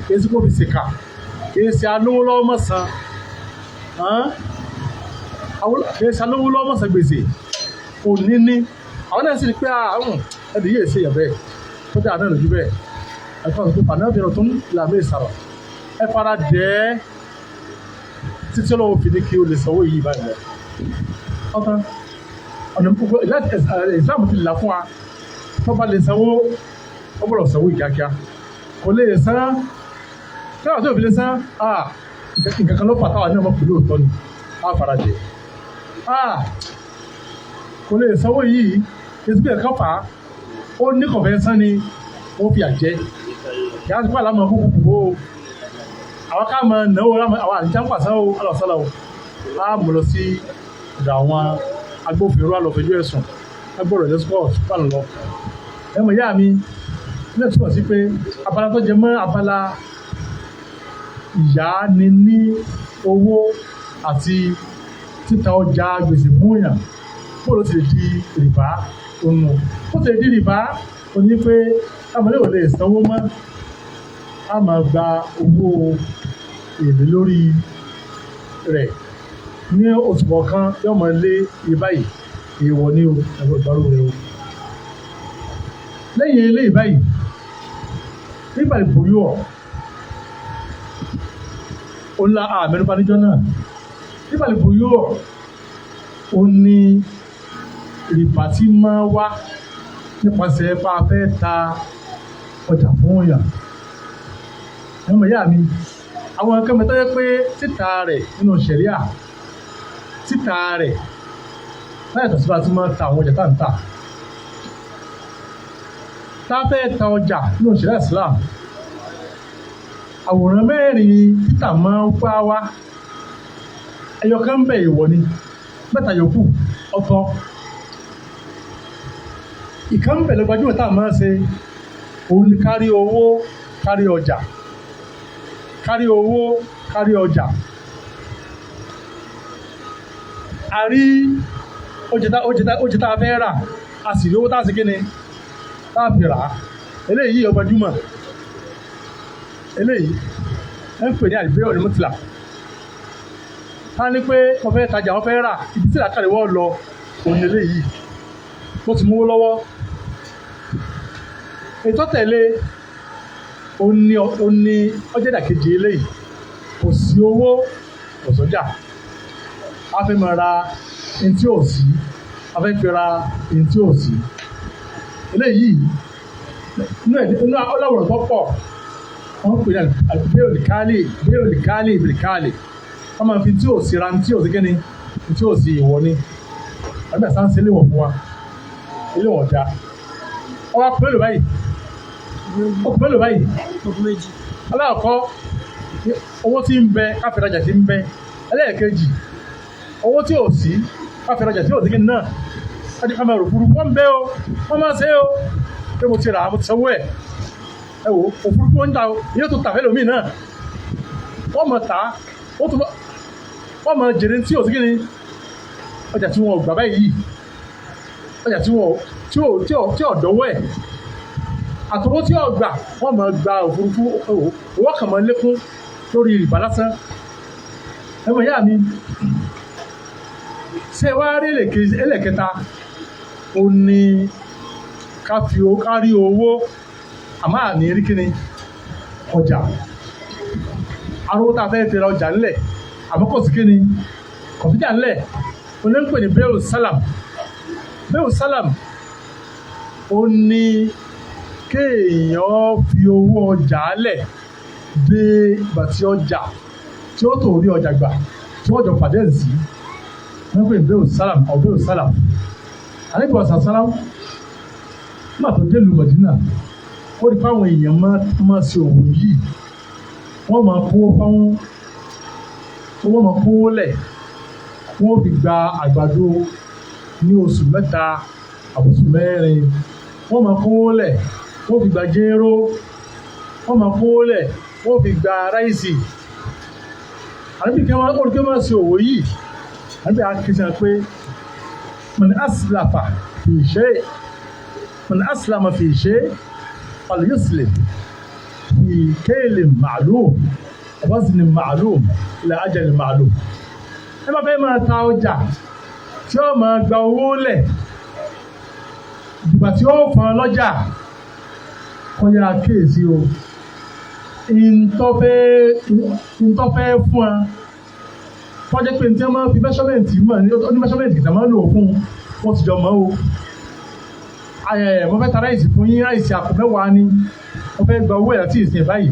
kìí sí kó fi ṣèkà, kìí ṣe alówó lọ́wọ́ mọ̀ san. Kìí ṣe alówó lọ́wọ́ mọ̀ san gbèsè. Kò ní ní. Àwọn náà sì ní pé ẹni yìí ṣe yàn bẹ́ẹ̀. Tó dáa náà lójú bẹ́ẹ̀. Ẹ̀kọ́ àti pàdánù tó ń làmì ìsàrọ̀ ẹ fara dẹ́ títí Ọlọ́run fi ní kí o lè sanwó yìí báyìí lọ. Ọ̀tán ọ̀nà gbogbo ìsìlámù ti là fún wa. Tó bá lè sanwó, ó gbọ́dọ̀ sanwó kíákíá. Kò lè san tí wàá tó fi lè san, nǹkan kan ló fà táwa ní ọmọ pẹ̀lú òótọ́ ni á fara dẹ́. Kò lè sanwó yìí, èsì bí ẹ̀ka fà á, ó ní kọ̀fẹ́ sán ni ó fi àjẹ́. Yàrá ti pàlà mọ̀ kúkú kúkú o, àwọn ká mọ̀ náwó àwọn àti jáǹpà sán o, alọ̀sálà o, á mú lọ sí ọ̀dọ̀ àwọn agbófinró, alọ̀fẹ́jọ́ ẹ̀sùn agbófinró lẹ́sìkọ́ọ̀tù bá lọ. Ẹ mọ̀ ìyá mi, ilé túmọ̀ sí pé abala tó jẹ mọ́ abala ìyá ni ní owó àti títa ọjà gbèsè fún yàn, bó ló ti lè di rìbá òun ó ti lè di rìbá ó ní pé táwọn ò lè sanwó mọ́, a máa gba owó èlé lórí rẹ̀ ní oṣù kọ̀ọ̀kan, yóò máa lé iye báyìí. Èèwọ̀ ni o, ẹ̀rọ ìgbàlú rẹ o. Lẹ́yìn eléyìí báyìí, nígbà ìbòyú ọ̀ ó ńlá àmẹ́rùbá níjọ́ náà, nígbà ìbòyú ọ̀ ó ní rìbá tí máa wá nípasẹ̀ bá a fẹ́ ta ọjà fún yàn. Ẹ̀mọ̀ ìyá mi, àwọn nǹkan mẹ́ta yẹ pé títa rẹ̀ nínú ṣẹ̀ríà, títa rẹ̀ láyàtọ̀ sí bá a ti máa ta àwọn ọjà tá à ń tà. Tá a fẹ́ ta ọjà nínú ṣẹ̀ríà Islam, àwòrán mẹ́rin títà máa ń wá wá. Ẹyọ kan bẹ̀ ìwọ ni, mẹ́ta yòókù ọ̀tọ̀. Ìkan bẹ̀ ló gbajúmọ̀ tá a máa ń ṣe, òun ni kárí owó kárí ọjà, kárí owó kárí ọjà. A rí ọjà tá a fẹ́ rà, a sì rí owó tá a ṣe kíni tá a fi rà á. Eléyìí ó gbajúmọ̀, eléyìí ẹ ń pè ní àlùbẹ́rẹ̀ onímọ̀tìlá. Ká ní pé wọ́n fẹ́ tajà, wọ́n fẹ́ rà, ibi tí làákàrẹ̀ wọ́n lọ òun ni eléyìí bó ti mówó lọ́wọ́. Ètò tẹ̀lé ó ní ọjà ìdàkejì eléyìí, kò sí owó, kò sọ́jà, a fẹ́ máa ra ẹni tí ò sí, a fẹ́ fi ra ẹni tí ò sí. Eléyìí inú ọlọ́wọ̀rọ̀ tó pọ̀ wọ́n pè ní bẹ́ẹ̀lì bẹ́ẹ̀lì káàlì ìbìlì káàlì, wọ́n máa fi tí ò sí ra tí ò sí kíni tí ò sí ìwọ ni. Àbí àṣà ń ṣe léwọ̀ fún wa, léwọ̀ dá. Ọwọ́ pẹ̀lú báyìí, ó pẹ̀lú báyìí. Aláàkọ́ owó tí ń bẹ káfíńrajà tí ń bẹ. Ẹlẹ́ẹ̀kejì owó tí ò sí káfíńrajà tí ò sí kíni náà. Ká máa rò òfurufú wọ́n ń bẹ o, wọ́n máa ṣe o, pé mo ti rà á, mo ti sanwó ẹ̀. Ẹ wo òfurufú wọn ń ta o, yóò tó tà fẹ́ lómi náà. Wọ́n máa tà á, wọ́n máa jèrè tí ò sí kíni ọjà tí wọn ò gbà báyìí, ọjà tí wọn tí ò dọ́wọ́ ẹ̀, àtọwọ́ tí ò gbà, wọ́n máa gba òfurufú, owó kàn máa lékún lórí rìbá lásán. Ẹ mọ̀ ìyá mi, ṣé wàá rí ẹlẹ́kẹta, ó ní ká fi ká rí owó àmọ́ àní rí kíni ọjà. Arówó tá a fẹ́ fi ra ọjà ńlẹ̀, àmọ́ kò sí kíni kọ̀mpútà ńlẹ̀. Onípè ní bẹ́ẹ̀lù sálàm. Bẹ́ẹ̀lù sálàm ó ní kéèyàn fi owó ọjà lẹ̀ dé ìgbà tí ọjà tí ó tó rí ọjà gbà tí wọ́n jọ pàdé ẹ̀ sí. Onípè ní bẹ́ẹ̀lù sálàm ọ̀ bẹ́ẹ̀lù sálàm. Àníbi ọ̀sán sálàm nígbà tó dé ìlú Mẹdínà, ó rí fáwọn èèyàn máa ṣe òwò yìí, wọ́n máa kówó fáwọn, wọ́n máa kówó lẹ̀, wọ́n fi gba àgbàdo ní oṣù mẹ́ta àbùsù mẹ́rin, wọ́n máa kówó lẹ̀, wọ́n fi gba jéró, wọ́n máa kówó lẹ̀, wọ́n fi gba ráìsì. Àbí kí wọ́n ó rí kí wọ́n ṣe òwò yìí, àbí àkíyèsí pé man aslafa fi shay, man aslama fi shay falyuslim fi kaylin ma'lum wa waznin ma'lum ila ajalin ma'lum. Ẹ bá fẹ́ máa ta ọjà tí ó máa gba owó lẹ̀ ìgbà tí ó fọn lọ́jà, Kọ́yà kéèsì o. Ntọ́fẹ́ fún wa tọ́jẹ́ pé ní tí wọ́n máa fi mẹ́sọ́mẹ́ǹtì mọ̀ ní ó ní mẹ́sọ́mẹ́ǹtì kìtà máa ń lò fún wọn ti jọ mọ́ o. Mo fẹ́ ta ráìsì fún yín, ráìsì àpò 10 ni mo fẹ́ gba owó ẹ̀ láti ìsìn báyìí.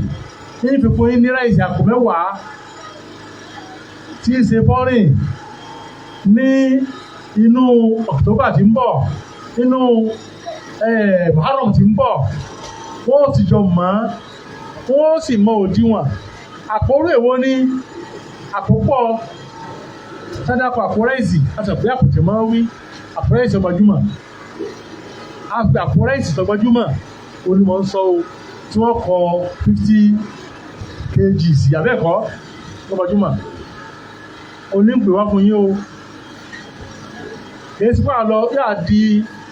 Yín fi fún yín ní ráìsì àpò 10 tí í ṣe fọ́rìn ní inú October tí ń bọ̀, nínú Muharram tí ń bọ̀. Wọ́n ti jọ mọ̀, wọ́n sì mọ òdiwọ̀n àpòrò èwo ní àpòpọ̀ sádàkọ̀ àpò ráìsì. Àti àpò àpò tí máa ń wí àpò ráìsì ọgbàjúmọ̀, àpò àpò ráìsì tọgbàjúmọ̀ onímọ̀ ń sọ o, tí wọ́n kọ 50 kg sí abẹ́ẹ̀kọ́ tọgbàjúmọ̀ onípè wá fún yín o. Kìí sí pàà lọ yáà di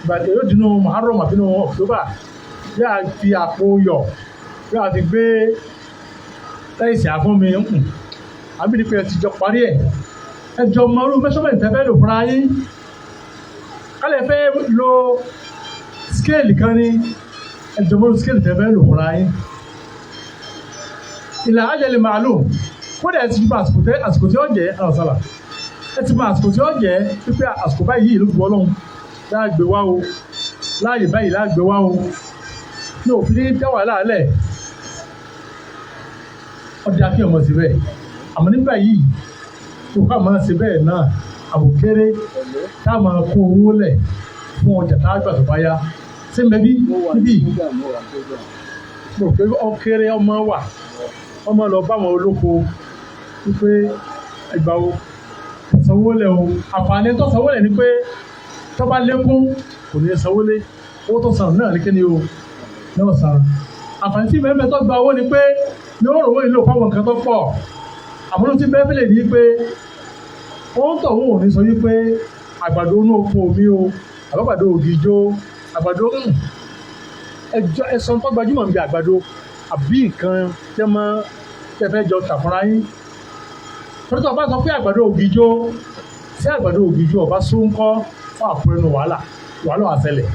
ìbàdàn yóò dínú Muharram àbínú October, yáà fi àpò yọ yáà fi gbé ráìsì àfún mi àbí ní pé ẹ ti jọ parí ẹ̀, ẹ jọ mọ irú mẹ́sọ́mẹ̀ntì tẹ́ fẹ́ lò fúnra yín. Kálẹ̀ fẹ́ lo skéèlì kan ní, ẹ jọ mọ irú skéèlì tẹ́ fẹ́ lò fúnra yín. Ìlà ajali màálù kódà ẹ ti mọ àsìkò tí ó jẹ́ àlọ́sàlà, ẹ ti mọ àsìkò tí ó jẹ́ pípé àsìkò báyìí ló gbọ́ lọ́hùn láàgbé wá o, láàyè báyìí láàgbé wá o, ní òfin ní dá wàhálà lẹ̀. Ọdẹ akíyàn mọ̀ sí bẹ́ẹ̀, àmọ́ nígbà yìí tó ká máa ṣe bẹ́ẹ̀ náà àbòkéré tá a máa kó owó lẹ̀ fún ọjà tá a gbà tó bá yá. Ṣé mẹ́bí níbí mo rò pé ọkéré ọmọ wà, ọmọ lọ bá àwọn olóko wípé ẹgbà o sanwó lẹ̀ o. Àǹfààní tó sanwó lẹ̀ ni pé tó bá lékún kò ní sanwó lé, owó tó san náà ní kíni o náà san. Àǹfààní tí mẹ́mẹ́ tó gba owó ni pé yóò rò wó ìlò fáwọn nǹkan tó pọ̀. Àmọ́ tí bẹ́ẹ̀ fẹ́lẹ̀ ní pé ó ń tọ̀ wọ́n ò ní sọ wípé àgbàdo inú oko mi o, àbábàdo ògìjó, àgbàdo ẹjọ́ ẹ̀sán tó gbajúmọ̀ níbi àgbàdo àbí nǹkan tẹ́ mọ́ tẹ́ fẹ́ jọ tà fúnra yín. Torí tó o bá sọ pé àgbàdo ògìjó, tí àgbàdo ògìjó ọba só ń kọ́ fún àpò ẹnu wàhálà wàhálà àṣẹlẹ̀.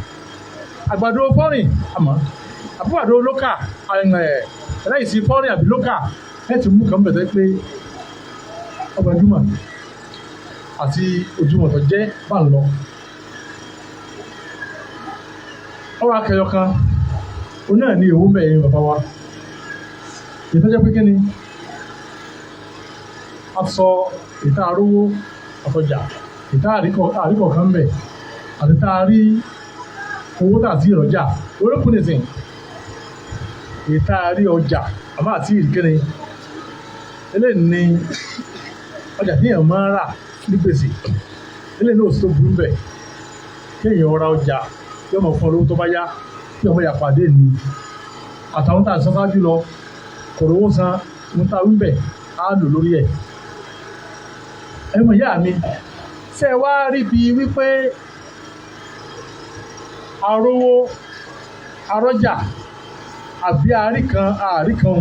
Àgbàdo fọ́rìn àmọ́ àbúgbàdo lókà ráìsì fọ́rìn àbí lókà ẹ̀ ti mú kàn bẹ̀tẹ̀ pé ọgbàjúmọ̀ àti ojúmọ̀ tó jẹ́ bá ń lọ. Ọwọ́ akẹyọ kan, òun náà ní èwo mẹ́rin bàbá wa. Ìtọ́jẹ́ pé kíni? A sọ ìta arówó àtọjà, ìta àríkọ̀ kan bẹ̀, àti tá a rí owó tà sí ìrọ̀jà. Orókùn nìsín. Ìta àrí ọjà, àmọ́ àti ìrìkíni. Eléyìí ni ọjà tí èèyàn máa ń rà ní gbèsè. Eléyìí náà ò sí tó burú bẹ̀. Kí èèyàn ra ọjà yóò mọ̀ fún ọ lówó tó bá yá, kí ọmọ yà pàdé ni. Àtàwọn tá a sọ ṣáájú lọ, kò rówó san, ohun tá a wí bẹ̀ á lò lórí ẹ̀. Ẹ mọ̀ ìyá mi, ṣé ẹ wá rí bí wípé arówó, arọ́jà, àbí àárí kan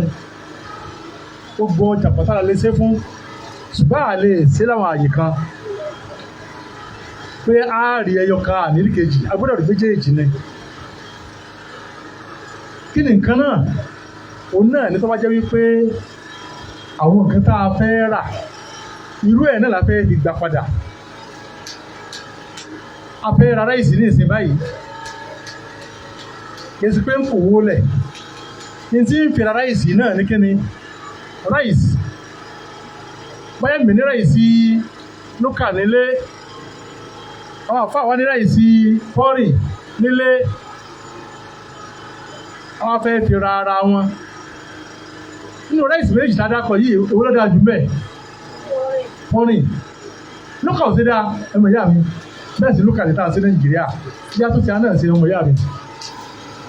gbogbo ọjà pátá la lè ṣe fún, ṣùgbọ́n a lè ṣe láwọn àyè kan pé a rí ẹyọ kan àníri kejì, a gbọ́dọ̀ rí méjèèjì ni. Kí ni nǹkan náà? Òun náà ní tó bá jẹ́ wípé àwọn nǹkan tá a fẹ́ rà, irú ẹ̀ náà la fẹ́ fi gbà padà. A fẹ́ ra ráìsì ní ìsìn báyìí, kì í ṣe pé ń kò wó lẹ̀. Ní tí ń fi ra ráìsì náà ní kíni? Ráìsì. Báyẹ̀ mi ní ráìsì lókà nílé, àwọn àfáà wa ní ráìsì fọ́rìn nílé, àwọn afẹ́ fi ra ara wọn. Nínú ráìsì méjì tá a dákọ̀ yìí, èwo ló dáa jù mẹ́? Fọ́rìn. Lókà ò sí dáa, ẹmọ ìyá mi. Bẹ́ẹ̀ sì lókà lè tá a sí Nàìjíríà. Bí a tó ti a náà ṣe ọmọ ìyá mi.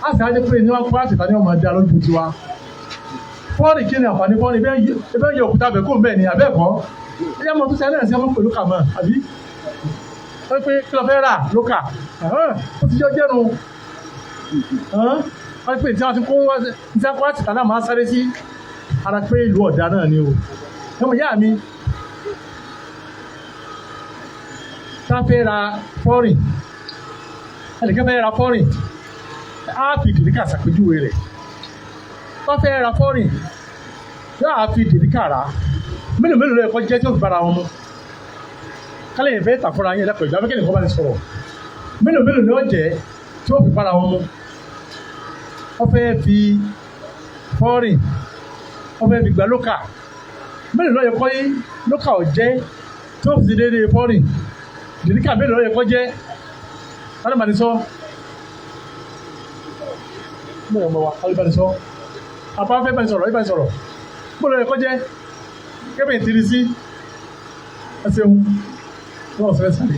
A sì á jẹ́ pé ní wọ́n kó àtìta ní ọmọ ẹ̀dá lójú tiwa. Fọ́rìn kí ni àǹfààní fọ́rìn? Ibẹ̀ yọ òkúta bẹ̀ kó mbẹ́ ni àbẹ́ẹ̀kọ́. Ẹ̀yà mọ̀ tó ti a náà ṣe ọmọ pẹ̀lú kà mọ́, àbí? Wọ́n pé kí ló fẹ́ rà lókà? Ó ti jọ jẹ́nu. Wọ́n pè tí wọ́n ti kó tí wọ́n kó àtìta náà máa sáré sí ara pé ìlú ọ̀dà náà ni o. Ọmọ ìyá mi, tá fẹ́ ra fọ́rìn, ẹnìkan fẹ́ ra fọ́rìn, á fi dìríkà ṣàpèjúwe rẹ̀. Bá fẹ́ ra fọ́rìn yóò á fi dìríkà rà mélòó mélòó lọ́yẹ̀kọ́ jẹ́ tí ó fi bára wọn mu kálẹ̀ yẹn fẹ́ tà fúnra yín ẹ̀dá pẹ̀lú abẹ́kẹ́lẹ́ nǹkan bá ní sọ̀rọ̀ mélòó mélòó ni ó jẹ́ tí ó fi bára wọn mu. Wọ́n fẹ́ fi fọ́rìn, wọ́n fẹ́ fi gba lókà, mélòó lọ́yẹ̀kọ́ yín lókà ọ̀jẹ́ tí ó fi déédéé fọ́rìn, dìríkà mélòó lọ́yẹ̀kọ́ jẹ́ alibani sọ mélòó mọ̀ wá alibani sọ àbá fẹ́ bani sọ̀rọ̀ alibani sọ̀rọ̀ mélòó lọ́yẹ̀kọ́ jẹ́ kébè tìrì sí ẹsẹ̀ wọn ọ̀sẹ̀ sáré.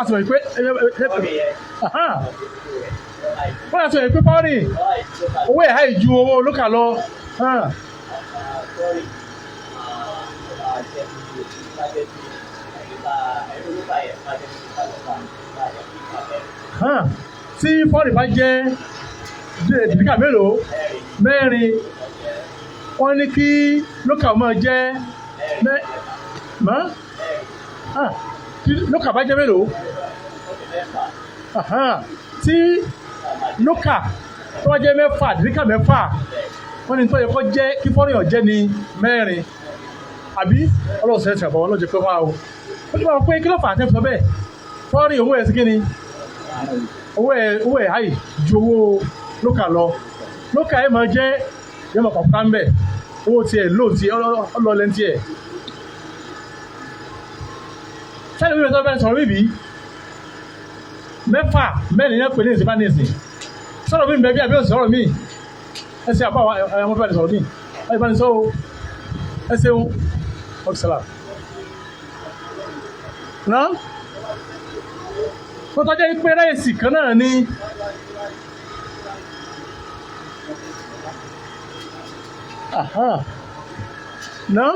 A sọ̀rọ̀ pé wọ́n yà sọ̀rọ̀ pé pọ́ọ̀rì owó ẹ̀ háì ju owó lókà lọ. Tí pọ́ọ̀rì bá jẹ́ dìríkà mélòó mẹ́rin, wọ́n ní kí lókà máa jẹ́ lókà bá jẹ́ mélòó, tí lókà tó bá jẹ́ mẹ́fà, dìríkà mẹ́fà, wọ́n ní tó yẹ kó jẹ́ kí fọ́nrán ọ̀jẹ́ ni mẹ́rin, àbí ọlọ́sẹ̀ ẹ̀sìn àbọ̀wọ́n lọ́jọ́ pé wá o. Ó ní wọ́n pé kí ló fà á tẹ́ sọ bẹ́ẹ̀, fọ́nrán owó ẹ̀ sí kíni, owó ẹ̀ háì ju owó lókà lọ. Lókà ẹ̀ máa jẹ́ yẹ́n máa pàpà ń bẹ̀, owó tiẹ̀ lóò tiẹ̀ ọlọ́ọ̀lẹ́ tiẹ̀. Sẹ́ni wíwẹ̀ tó bẹ́ẹ̀ sọ̀rọ̀ bíbí mẹ́fà mẹ́rin yẹn pè ní ìsìn bá ní ìsìn sọ̀rọ̀ mi bẹ́ẹ̀ bí àbí òsì sọ̀rọ̀ mi ẹ ṣe àbá àwọn ọmọ bẹ́ẹ̀ sọ̀rọ̀ mi ẹ bá ní sọ o ẹ ṣeun ọ̀sálà. Náà wọ́n tọ́jú pé ráìsì kan náà ni náà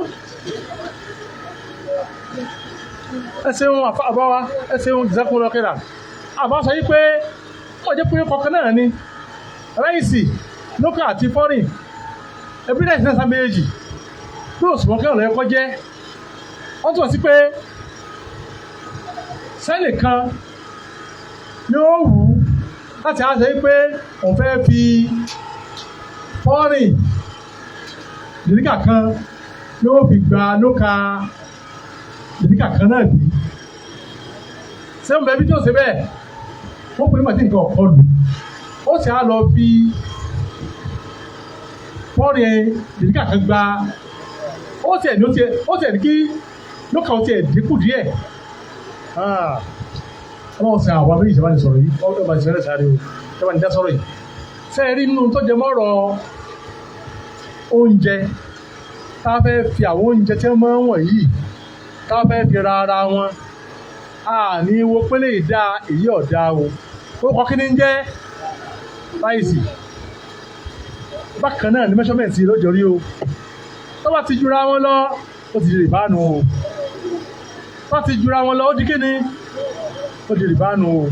ẹ ṣeun àbáwá ẹ ṣeun jazakumullahu khairan. Àbá sọ yí pé ó jẹ́ pé kọ̀ọ̀kan náà ni ráìsì lókà àti fọ́rìn ẹbí ráìsì náà sá méjì pé òṣùwọ̀n kẹrùn lọ́yẹ́kọ́ jẹ́. Wọ́n túmọ̀ sí pé sẹ́lì kan ni ó wù ú láti á sọ yí pé òun fẹ́ fi fọ́rìn dìríkà kan ni ó fi gba lókà dìríkà kan náà bí. Sẹ́wọ̀n bẹ́ẹ̀ bí tí ó ṣe bẹ́ẹ̀ wọ́n pè é màtí nǹkan ọ̀kọ́ lù ó sì á lọ fi fọ́ọ̀rì dìríkà kan gba ó tiẹ̀ ní ó tiẹ̀ ní kí lókà ó tiẹ̀ dínkù díẹ̀. Ọlọ́run sẹ àwọn abẹ́yìí ìṣẹ̀bá ní sọ̀rọ̀ yìí ọlọ́run bá ti sẹ́rẹ̀ sáré o ìṣẹ̀bá ní dá sọ̀rọ̀ yìí. Ṣé ẹ rí nínú tó jẹ mọ́rọ̀ oúnjẹ tá a fẹ́ fi àwọn oúnjẹ tí wọ́n máa ń wọ̀n yìí tá a fẹ́ fi ra ara wọn a ní wo pélé ìdá èyí ọ̀dà o. Ó kọ́ kí ni ń jẹ́ ráìsì bákan náà ní mẹ́ṣọ́mẹ̀ntì lọ́jọ́ rí o. Tó bá ti jura wọn lọ ó ti di rìbánu o. Tó bá ti jura wọn lọ ó di kíni, ó di rìbánu o.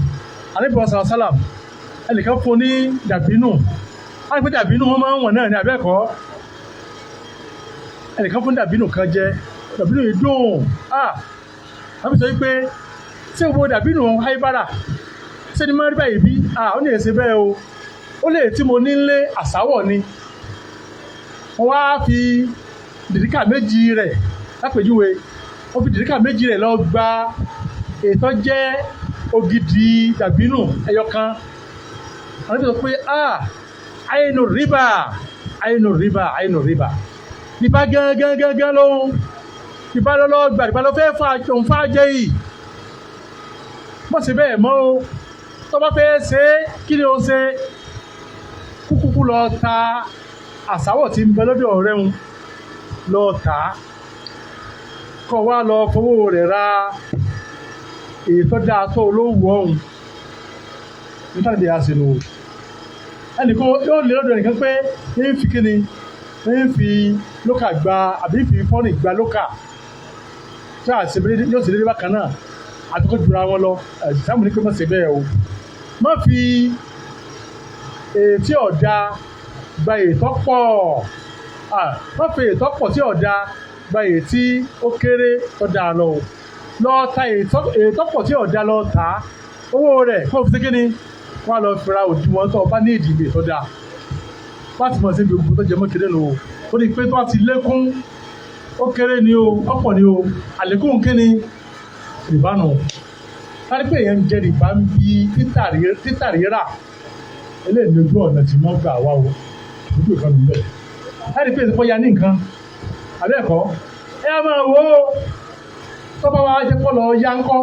Ànábì sàlám ẹnìkan fún ní dàbínù, á ní pé dàbínù wọn máa ń wọ̀n náà ní abẹ́ẹ̀kọ́. Ẹnìkan fún dàbínù kan jẹ, dàbínù yìí dùn á. Àbí sọ wípé ṣé gbogbo dàbínù háíbára ṣé ni máa rí báyìí bí? Ó ní èsì bẹ́ẹ̀ o. Ó lè tí mo ní lé àsáwọ̀ ni. Wọ́n wá fi dìríkà méjì rẹ̀ lápèjúwe, wọ́n fi dìríkà méjì rẹ̀ lọ gba ètò jẹ́ ògidì dàbínù ẹyọ kan. Àwọn sọ pé àyìnú rìbá àyìnú rìbá àyìnú rìbá rìbá gángan gángan ló ń rìbá lọ́lọ́ gbà rìbá ló fẹ́ fà òun fà jẹ́ yìí. Mọ̀ sí bẹ́ẹ̀ mọ́ o. Tó bá fẹ́ ṣe é kí ni o ṣe? Kúkúkú lọ ta àsáwọ̀ tí ń bẹ lọ́dọ̀ ọ̀rẹ́ ń lọ tà á kọ́ wa lọ fowó rẹ̀ ra èyí tó dáa tó olówó ọ̀hún nípa ìdí àṣìlò. Ẹnìkan yóò lé lọ́dọ̀ ẹnìkan pé ń fi kíni ń fi lókà gba àbí fi fọ́nì gba lókà tí a ṣe yóò ṣe déédéé bákan náà àti kó jura wọn lọ. Sáàmù ní pé má ṣe bẹ́ẹ̀ o. Má fi ètí ọ̀dà gba ètò pọ̀, má fi ètò pọ̀ tí ọ̀dà gba ètí ó kéré tó dáa lọ o. Lọ ta ètò pọ̀ tí ọ̀dà lọ tà á, owó rẹ̀ kó fi ṣe kíni kó Wọ́n á lọ fira òdiwọ̀n tó ọba ní ìdìbò tó dáa. Láti mọ̀ sí ibi gbogbo tó jẹ mọ́ kéré nù o. Ó ní pé tó bá ti lékún, ó kéré ni o, ọ̀pọ̀ ni o, àlékún kíni rìbá nù. Láti pé èèyàn ń jẹ rìbá ń bi títà rírà, eléyìí ní ojú ọ̀nà tí wọ́n gbà wá o, ojú ìkànnì bẹ́ẹ̀. Láti pé ìsìnkú ya ní nǹkan, àbẹ́ẹ̀kọ́, ẹ á máa wò ó, tó bá wá jẹ́ pọ̀ lọ ya ńkọ́,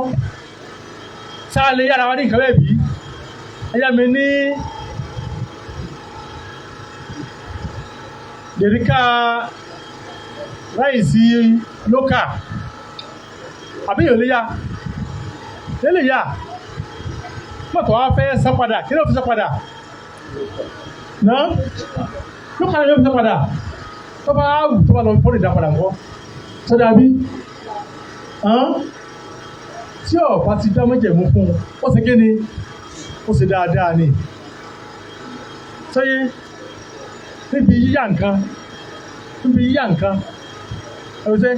sáà lè yára wa ní nǹkan bẹ́ẹ̀ bí? Ẹ yá mi ní dèríkà ráìsì lókà, àbí yóò lè yá? Lè yá. Mọ̀tò wa fẹ́ san padà, kí ló fi san padà? Náà lókà ló fi san padà. Tó bá wù tó bá lọ fọ́ọ̀rì dá padà ńkọ́? Sọ́dà bí? Tí ọ̀pá ti dá májẹ̀mú fún un, ó ṣe kí ni? Ó ṣe dáadáa ni. Sọ́yé níbi yíyá nǹkan, níbi yíyá nǹkan, ẹ̀rọ sẹ́,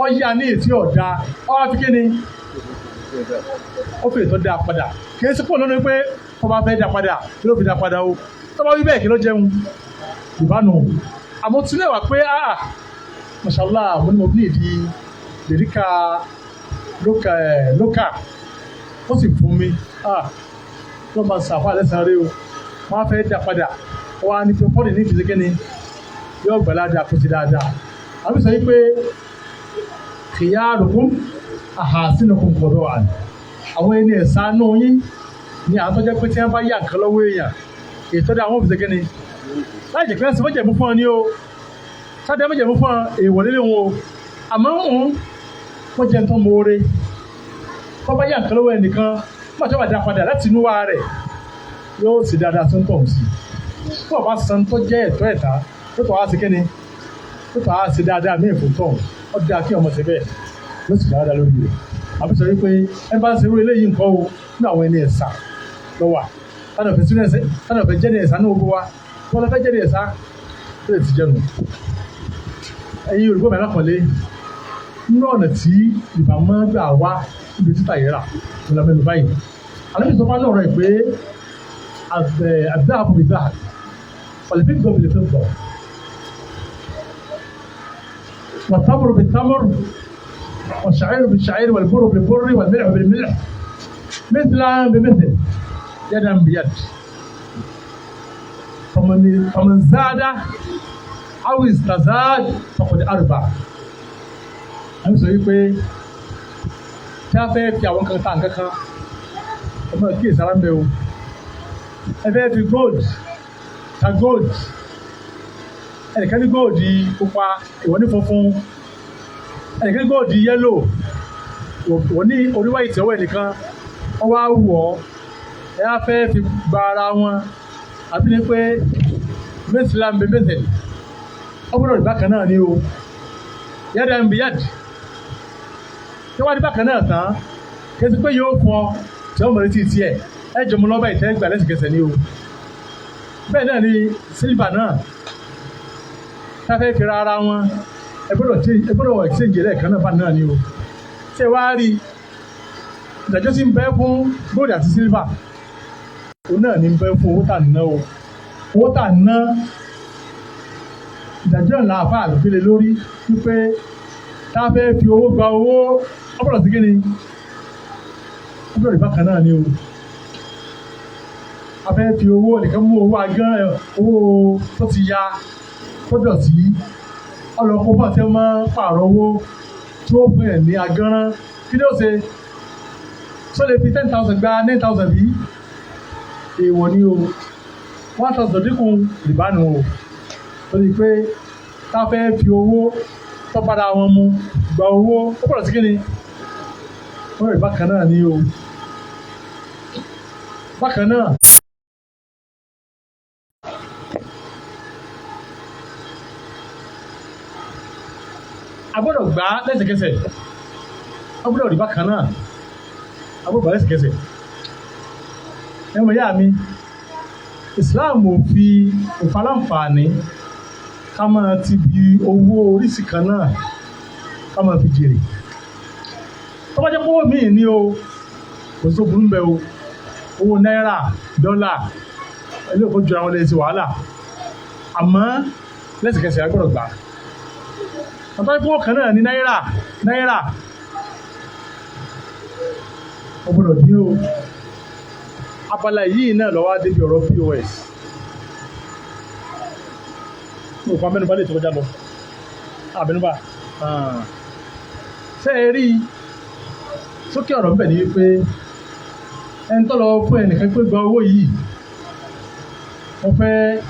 ọ̀yá ní ètí ọ̀dà, ọ̀wá fi kí ni? Ó fi ètò dá padà. Kì í sí pọ̀ lónìí pé ọba fẹ́ dá padà, kí ló fi dá padà o? Tó bá wí bẹ́ẹ̀ kí ló jẹun? Ìbánu. Àmọ́ tún lè wà pé mashallah, mo ní mo ní ìdí dèríkà lókà, ó sì fún mi. Ló máa ṣàfà lẹ́sàn-án rí o. Wọ́n á fẹ́ dá padà. Wọ́n á ní pé pọ́ọ̀lì ní ìfisí kí ni? Yóò gbà ládàá kó ti dáadáa. Àbí sọ wípé khiyarukum ahasinukum qada'an. Àwọn ẹni ẹ̀sà nù yín ni àwọn tó jẹ́ pé tí wọ́n bá yà nǹkan lọ́wọ́ èèyàn, ètò dá àwọn òfìsè kí ni? Láì jẹ́ pé wọ́n sì mọ̀jẹ̀mú fún ọ ní o. Sáde mọ̀jẹ̀mú fún ọ, èèwọ̀ nílé wọn o. Àmọ́ wọ́n jẹ́ nǹkan mọ́ọ́rẹ́. Tó bá yà nǹkan lọ́wọ́ ẹnìkan, nígbà tó bá dá padà láti inú wa rẹ̀, yóò sì dáadáa tó ń tọ̀ sí. Tó bá san tó jẹ́ ẹ̀tọ́ ẹ̀ta, tó tọ̀ á sí kí ni? Tó tọ̀ á sí dáadáa mí ìfún tọ̀. Ó dáa kí ọmọ ṣe bẹ́ẹ̀, ló sì dáadáa lórí rẹ̀. Àbí sọ wípé ẹ bá ń ṣerú eléyìí nǹkan o, nínú àwọn ẹni ẹ̀sà ló wà. Tánà fẹ́ sínú ẹ̀sẹ̀, tánà fẹ́ jẹ́ ní ẹ̀sà ní ogun wa. Wọ́n lọ fẹ́ jẹ́ ní ẹ̀sà, ó lè ti jẹnu. Ẹ̀yin olùkọ́ mi alákọ̀ọ́lé, nínú ọ̀nà tí ìbá máa ń gbà wá níbi títà yẹn rà, mo lọ mẹ́nu báyìí. Àlejò sọ fún ọ̀rọ̀ ẹ̀ pé àdáàbò bí dáà, ọ̀lẹ́fẹ́ gbọ́ bí lè fẹ́ gbọ́. والتمر بالتمر والشعير بالشعير والبر بالبر والملح بالملح مثلا بمثل يدا بيد فمن زاد أو استزاد فقد أربع. Àwọn sọ wípé tí a fẹ́ fi àwọn kan ta nǹkan kan, ọmọ kí ìsara ń bẹ o. Ẹ fẹ́ fi gold ta gold, ẹnìkan ní gold pupa, ìwọ ní funfun, ẹnìkan ní gold yellow, ìwọ ní orí white ọwọ́ ẹnìkan, wọ́n wá wù ọ́, ẹ á fẹ́ fi gba ara wọn, àbí ní pé mẹ́sìlá ń bẹ mẹ́sìlá, ọ gbọ́dọ̀ rí bákan náà ni o, yàda ń bí yàdì, tí wọ́n á rí bákan náà tán, kí ẹ ti pé yóò fún ọ tí wọ́n mọ̀ létí tiẹ̀, ẹ jọmọ lọ́ba ìtẹ́ gbà lẹ́sìkẹsẹ̀ ni o. Bẹ́ẹ̀ náà ni sílífà náà táfẹ́ fi ra ara wọn, ẹ gbọ́dọ̀ exchange lẹ́ẹ̀kan náà bá náà ni o. Ṣé wàá rí ìdájọ́ tí ń bẹ fún gold àti silver, òun náà ní ń bẹ fún owó tà ná o. Owó tà ná, ìdájọ́ ńlá àfa àlùfẹ́lẹ̀ lórí wípé táfẹ́ fi owó gba owó, ọ gbọ́dọ̀ sí kíni? Ọ gbọ́dọ̀ rí bákan náà ni o. A fẹ́ fi owó nìkan mú owó agán, owó tó ti ya tó dọ̀tí, ọlọ́pọ̀ bá ti máa ń pààrọ̀ owó tí ó fún ẹ̀ ní agánrán, kí ló ṣe? Ṣó lè fi 10,000 gba 9,000 bí? Èèwọ̀ ni o. 1,000 dínkù ìbánu o. Ó ní pé tá a fẹ́ fi owó tó bára wọn mu gba owó, ó gbọ́dọ̀ sí kí ni? Ó rẹ̀ bákan náà ni o. Bákan náà. A gbọ́dọ̀ gbà á lẹ́sẹ̀kẹsẹ̀, a gbọ́dọ̀ rí bákan náà, a gbọ́dọ̀ gbà á lẹ́sẹ̀kẹsẹ̀. Ẹ mọ̀ yá mi, Islam ò fi òfaláǹfààní ká máa ti bi owó oríṣi kan náà ká máa fi jèrè. Tó bá jẹ́ pé owó míì ní o, kò sí tó burú bẹ́ẹ̀ o. Owó náírà, dọ́là, ilé òkú jura wọn lè ṣe wàhálà, àmọ́ lẹ́sẹ̀kẹsẹ̀ a gbọ́dọ̀ gbà. Àtàwọn ìfowó kan náà ní náírà náírà, ó gbọ́dọ̀ dín o. Abala yìí náà lọ́wọ́ á débi ọ̀rọ̀ POS. Mo kọ́ amẹ́nubá lè tó kọjá lọ. Àbẹnubá ṣé ẹ rí sókè ọ̀rọ̀ ń bẹ̀ ni wípé ẹni tó lọ fún ẹnìkan pé gba owó yìí, wọ́n fẹ́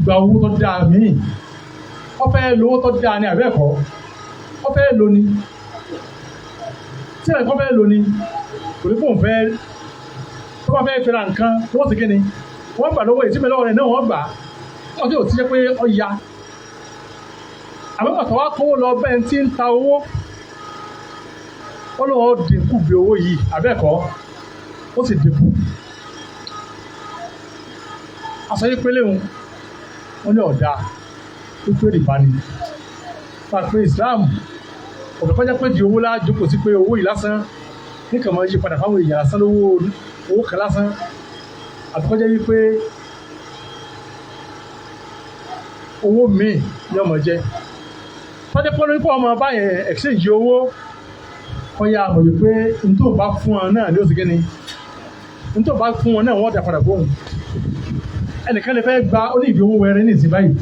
gba owó tó dáa míì, wọ́n fẹ́ lówó tó dáa ní àbẹ́ẹ̀kọ́, wọ́n fẹ́ lò ní tí ẹ̀kọ́ fẹ́ lò ní kò ní fóun fẹ́ tó bá fẹ́ fẹ́ra nǹkan tó wọ́n ti kí ni wọ́n gbà lọ́wọ́ èyí tí mẹ́lọ́wọ́ rẹ̀ náà wọ́n gbà wọ́n tí ò ti jẹ́ pé ọ ya. Àbẹ́mọ̀ tó wá kówó lọ bẹ́ẹ̀ tí ń ta owó, ó lọ́wọ́ dínkù bí owó yìí àbẹ́ẹ̀kọ́, ó sì dínkù. Aṣọ yìí pélé òun wọ́n ní ọ̀dà pípé rìbá ni. Pàpẹ Islam ọ̀fẹ́ kọjá pé di owó lájókòó sí pé owó yìí lásán ní kàn máa yí padà fáwọn èèyàn lásán lówó owó kan lásán, àti kọjá wípé owó míì ní ọmọ jẹ. Tọ́jú pé nípa ọmọ báyẹn exchange owó kọjá mọ̀ wípé n tó bá fún wọn náà ní oṣù kínní, n tó bá fún wọn náà wọ́n dà padà fóun. Ẹnìkan lè fẹ́ gba ó ní ìdí owó wẹrẹ ní ìsìn báyìí,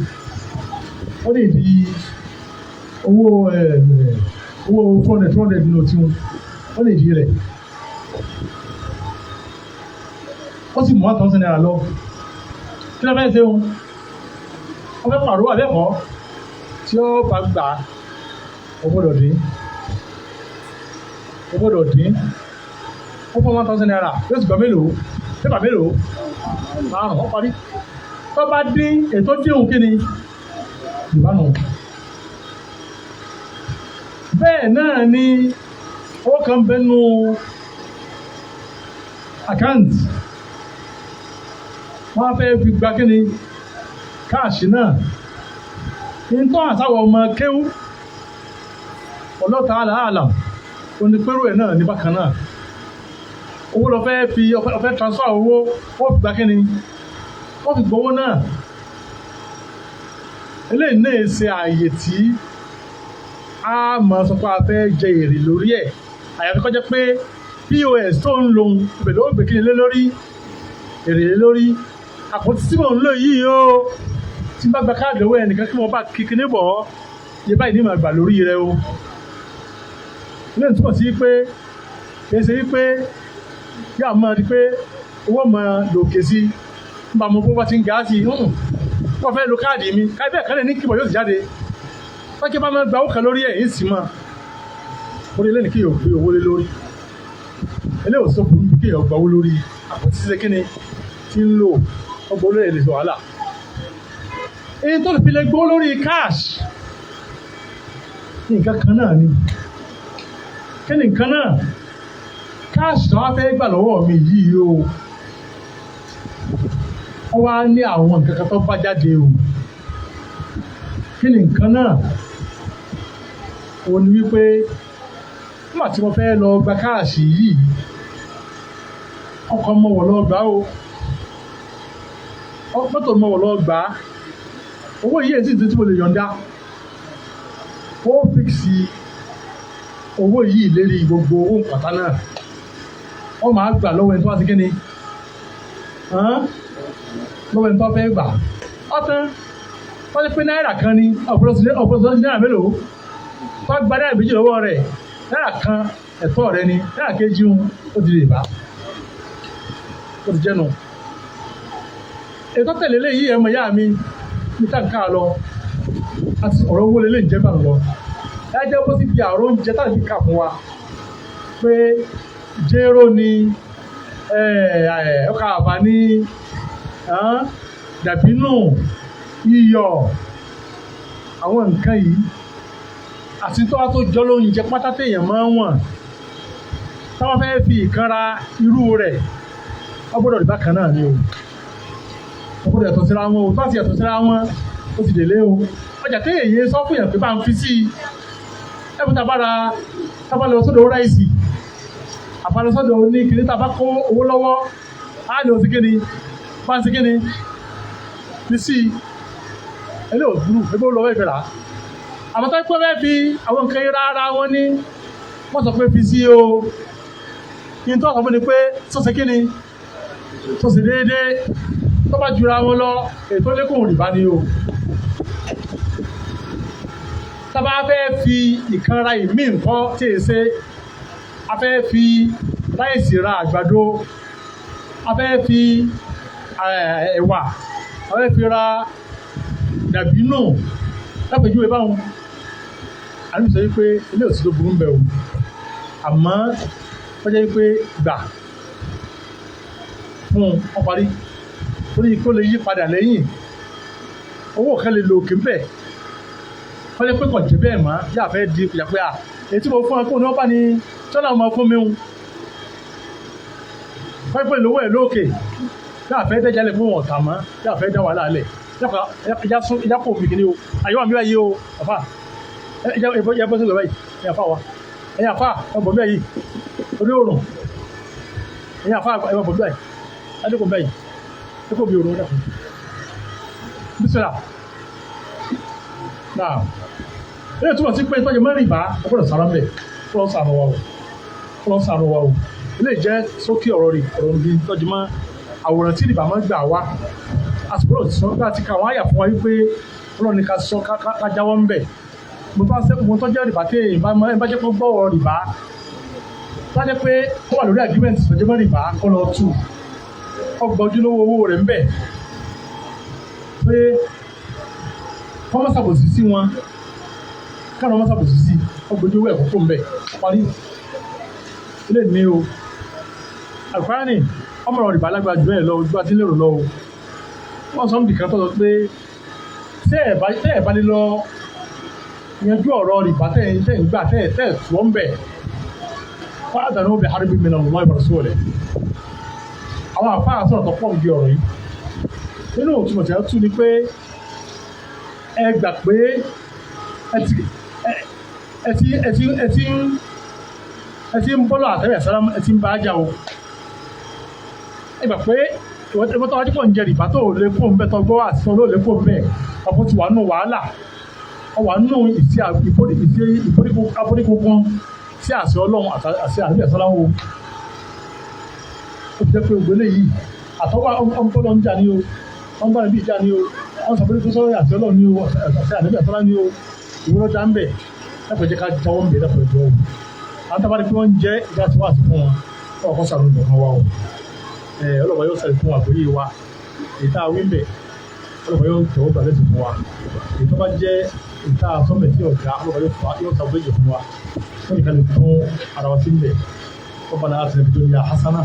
ó ní ìdí owó owó 200 nínú tí wọn, ó ní ìdí rẹ̀, ó sì mú 1,000 naira lọ. Kí ló fẹ́ ṣe òun? Wọ́n fẹ́ pàrọ̀ àbẹ́kọ́ tí ó bá gbà ó gbọ́dọ̀ dín, ó gbọ́dọ̀ dín. Ó fún 1,000 naira yóò sì gbà mélòó? Pépà mélòó? 5, ó parí. Tó bá dín ètò dín kí ni? Ìbánu. Bẹ́ẹ̀ náà ni owó kan bẹnu àkáǹtì, wọ́n fẹ́ fi gba kí ni? Káàṣì náà. Ntọ́ àtàwọn ọmọ kéwú ọlọ́ta àlàálà onípẹ́rù ẹ̀ náà ní bákan náà. Owó lọ fẹ́ fi ọfẹ́ transfer owó, wọ́n fi gba kí ni? Wọ́n fi gbowó náà. Eléyìí náà ṣe ààyè tí a máa sọ pé a fẹ́ jẹ èrè lórí ẹ̀. Àyàfi kó jẹ́ pé POS tó ń lo ibẹ̀ ló gbé kí ni lé lórí, èrè lé lórí. Àpótí tí mò ń lò yìí o, tí n bá gba káàdì owó ẹnìkan kí mo bá kíkiní bọ̀ ọ́, iye báyìí ní màá gbà lórí rẹ o. Eléyìí túmọ̀ sí pé kì í ṣe wípé yóò máa di pé owó máa lòkè sí i, nígbà mo bó bá ti ń ga sí i, wọ́n fẹ́ lo káàdì mi, káàdì bẹ́ẹ̀ kan lè ní kíbọ̀ yóò sì jáde. Wọ́n kí bá máa gba owó kan lórí ẹ̀ ń sì máa. Orí eléyìí kí yóò gbé owó lé lórí. Eléyìí ò sọ fún mi kí yóò gba owó lórí àpótí ṣíṣe kíni tí ń lò ọgbọ́n olóyè lè sọ wàhálà. Èyí tó fi lè gbó lórí cash nǹkan kan náà ni. Kí ni nǹkan náà? Cash tó wá fẹ́ gbà lọ́wọ́ mi yìí o, ó wá ní àwọn nǹkan kan tó bá jáde o. Kí ni nǹkan náà? Ó ní wípé nígbà tí mo fẹ́ lọ gba káàṣì yìí, ọkọ̀ mọ̀ wọ̀ lọ gbà o, mọ́tò mọ̀ wọ̀ lọ gbà á, owó yìí èsì tí mo lè yọ̀ǹda. Ó fíksì owó yìí lérí gbogbo owó pàtà náà. Wọ́n máa gbà lọ́wọ́ ẹni tó wá sí kíni? Lọ́wọ́ ẹni tó fẹ́ gbà. Ọ̀tán, wọ́n ti pé náírà kan ní ọ̀pọ̀lọpọ̀ náírà mélòó? Wọ́n gba náírà méjì lọ́wọ́ rẹ̀, náírà kan ẹ̀tọ́ rẹ̀ ni, náírà kejì ń ó ti lè bá. Ó ti jẹ́nu. Ètò tẹ̀lé léyìí ẹ̀mọ̀ ìyá mi ní táǹkà lọ àti ọ̀rọ̀ owó lélẹ̀ ń jẹ́ bá ń lọ. Ẹ jẹ́ bó ti di àrò oúnjẹ tàbí kà fún wa pé jéró ni ọkà àbá ní dàbínù, iyọ̀, àwọn nǹkan yìí àti tó wá tó jọ lóúnjẹ pátá téèyàn máa ń wọ̀n. Táwọn fẹ́ fi ìkanra irú rẹ̀, ó gbọ́dọ̀ rí bákan náà ni o. Ó gbọ́dọ̀ yàtọ̀ síra wọn o, tó bá ti yàtọ̀ síra wọn, ó ti délé o. Ọjà téèyàn sọ fún yàn pé bá ń fi sí i, ẹ̀bùn tàbára tábà lọ sódò ráìsì, Àbálọ́sọ́dọ̀ ní kìíní tá a bá kó owó lọ́wọ́ á ní oṣù kìíní bá ń ṣe kìíní ní sí ilé òdúró ebi ó lọ́wọ́ ìfẹ́ rà. Àmọ́ tó pẹ́ fẹ́ fi àwọn nǹkan yìí rárá wọn ní wọ́n sọ pé fi sí o. Kí n tó sọ fún ni pé sọ́sẹ̀ kìíní sọ́sẹ̀ déédéé tó bá jura wọn lọ ètò lékùn rìbá ni o. Tá a bá fẹ́ fi ìkanra ìmí nǹkan tí è ṣe a fẹ́ fi ráìsì ra àgbàdo, a fẹ́ fi ẹ̀wà, a fẹ́ fi ra dàbínù lápèjúwe báwọn. Àbí sọ wípé ilé òsì tó burú ń bẹ o, àmọ́ ó jẹ́ wípé gbà fún ọ parí torí kó lè yí padà lẹ́yìn owó kan lè lo òkè ń bẹ̀ wọ́n lè pé kàn jẹ́ bẹ́ẹ̀ mọ́ yà fẹ́ di ìyà pé à èyí tí mo fún ẹ kó ní wọ́n bá ní tọ́lá ọmọ fún mi ń wọ́n pè lówó ẹ̀ lókè yà fẹ́ dẹ́jà lè fún wọn ọ̀tà mọ́ yà fẹ́ dá wàhálà lẹ̀ ìyá kò mí kìíní o àyẹ̀wò àmì báyìí o àfà ẹ̀yà bọ́ sí ìgbà báyìí ẹ̀yà fà wá ẹ̀yà fà ẹ̀ bọ̀ báyìí orí òrùn ẹ̀yà fà ẹ̀ bọ̀ báyìí ẹ̀dẹ́kùn báyìí ẹ̀kọ́ bí òrùn ẹ̀dẹ́kùn bísílà náà ilé túmọ̀ sí pé ìtọ́jú mẹ́rin ìbá ọgbọ́dọ̀ sára mẹ́ kọ́lọ́ sànù wa o kọ́lọ́ sànù wa o. Ilé jẹ́ sókè ọ̀rọ̀ rẹ̀ ọ̀rọ̀ bí ìtọ́jú mọ́ àwòrán tí ìbá máa ń gbà wá àsìkò sọ pé àti káwọn àyà fún wa wípé Ọlọ́run ní ká sọ ká jáwọ́ ńbẹ̀. Mo tọ́jú rìbá tí èyí bá jẹ́ pé gbọ́ ọ̀rọ̀ rìbá bá jẹ́ pé ó wà lórí agreement ìtọ́jú mọ́ rìbá kọ́ lọ tù ọgbà ojúlówó owó rẹ̀ ńbẹ̀ pé kọ́ mọ́ sàbòsí sí wọn káwọn ọmọ sàbòsí sí ọgbà ojúlówó ẹ̀kọ́ kó ńbẹ̀ parí ilé ní o. Àlùkùránì ọmọ ọ̀rọ̀ rìbá lágbára jù bẹ́ẹ̀ lọ ojú àti lérò lọ o. Wọ́n sọ nìkan tó sọ pé tẹ́ ẹ̀ bá lè lọ yanjú ọ̀rọ̀ rìbá tẹ́ ẹ̀ ń gbà tẹ́ ẹ̀ tù ọ́ ń bẹ̀ wọ́n àdánù bẹ̀ haribi mi náà lọ́wọ́ ìbára rẹ̀. Àwọn àfáà sọ̀rọ̀ tó pọ̀ níbi ọ̀rọ̀ yìí. Nínú òtúmọ̀ tí a tú ni pé ẹ gbà pé ẹ ti ń bọ́lọ̀ àtẹ́wẹ̀ sálámù ẹ ti ń bá a jà o. Ẹ gbà pé ìwọ́n tó wájú pọ̀ ń jẹ rìbá tó lè kó ń bẹ́ tó gbọ́ àti tó lè kó ń bẹ́ ọ̀pọ̀ ti wà nù wàhálà ọ wà nù ìsí àforíkókun sí àṣẹ Ọlọ́run àti àṣẹ Ọlọ́run o. Ó fi jẹ́ pé ògbélé yìí àtọ́wà ọ̀nbọ́lọ́ ń jà ní o, ọ̀nbọ́lọ́ bí ìjà ní o, wọ́n sọ pé tó sọ́rọ̀ àti Ọlọ́run ní o, àti ànábì àtọ́lá ní o, ìwúrọ̀ dá ń bẹ̀ lápẹ̀ jẹ́ ká jáwọ́ ń bẹ̀ lápẹ̀ jọ o. Àwọn tábà ní pé wọ́n ń jẹ́ ìjà tí wọ́n àti fún wọn, ọkọ̀ sàrò nìkan wa o. Ọlọ́pàá yóò sàrò fún wa àgbóyè wa, èyí tá a wí ń bẹ̀, ọlọ́pàá yóò tẹ̀wọ́ gbà lẹ́sìn fún wa. Èyí tó bá jẹ́ èyí tá a sọ́mẹ̀ sí ọ̀gá, ọlọ́pàá yóò sàrò fún wa. Wọ́n nìkan lè tún ara wa sí ń bẹ̀. ربنا آتنا في الدنيا حسنة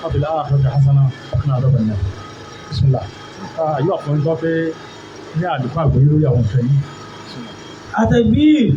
وفي الآخرة حسنة وقنا عذاب النار. بسم الله. Yóò àpọ̀ nípa pé ní àdìpá àgbóyé lórí àwọn nǹkan yìí. Àtẹ̀bíir.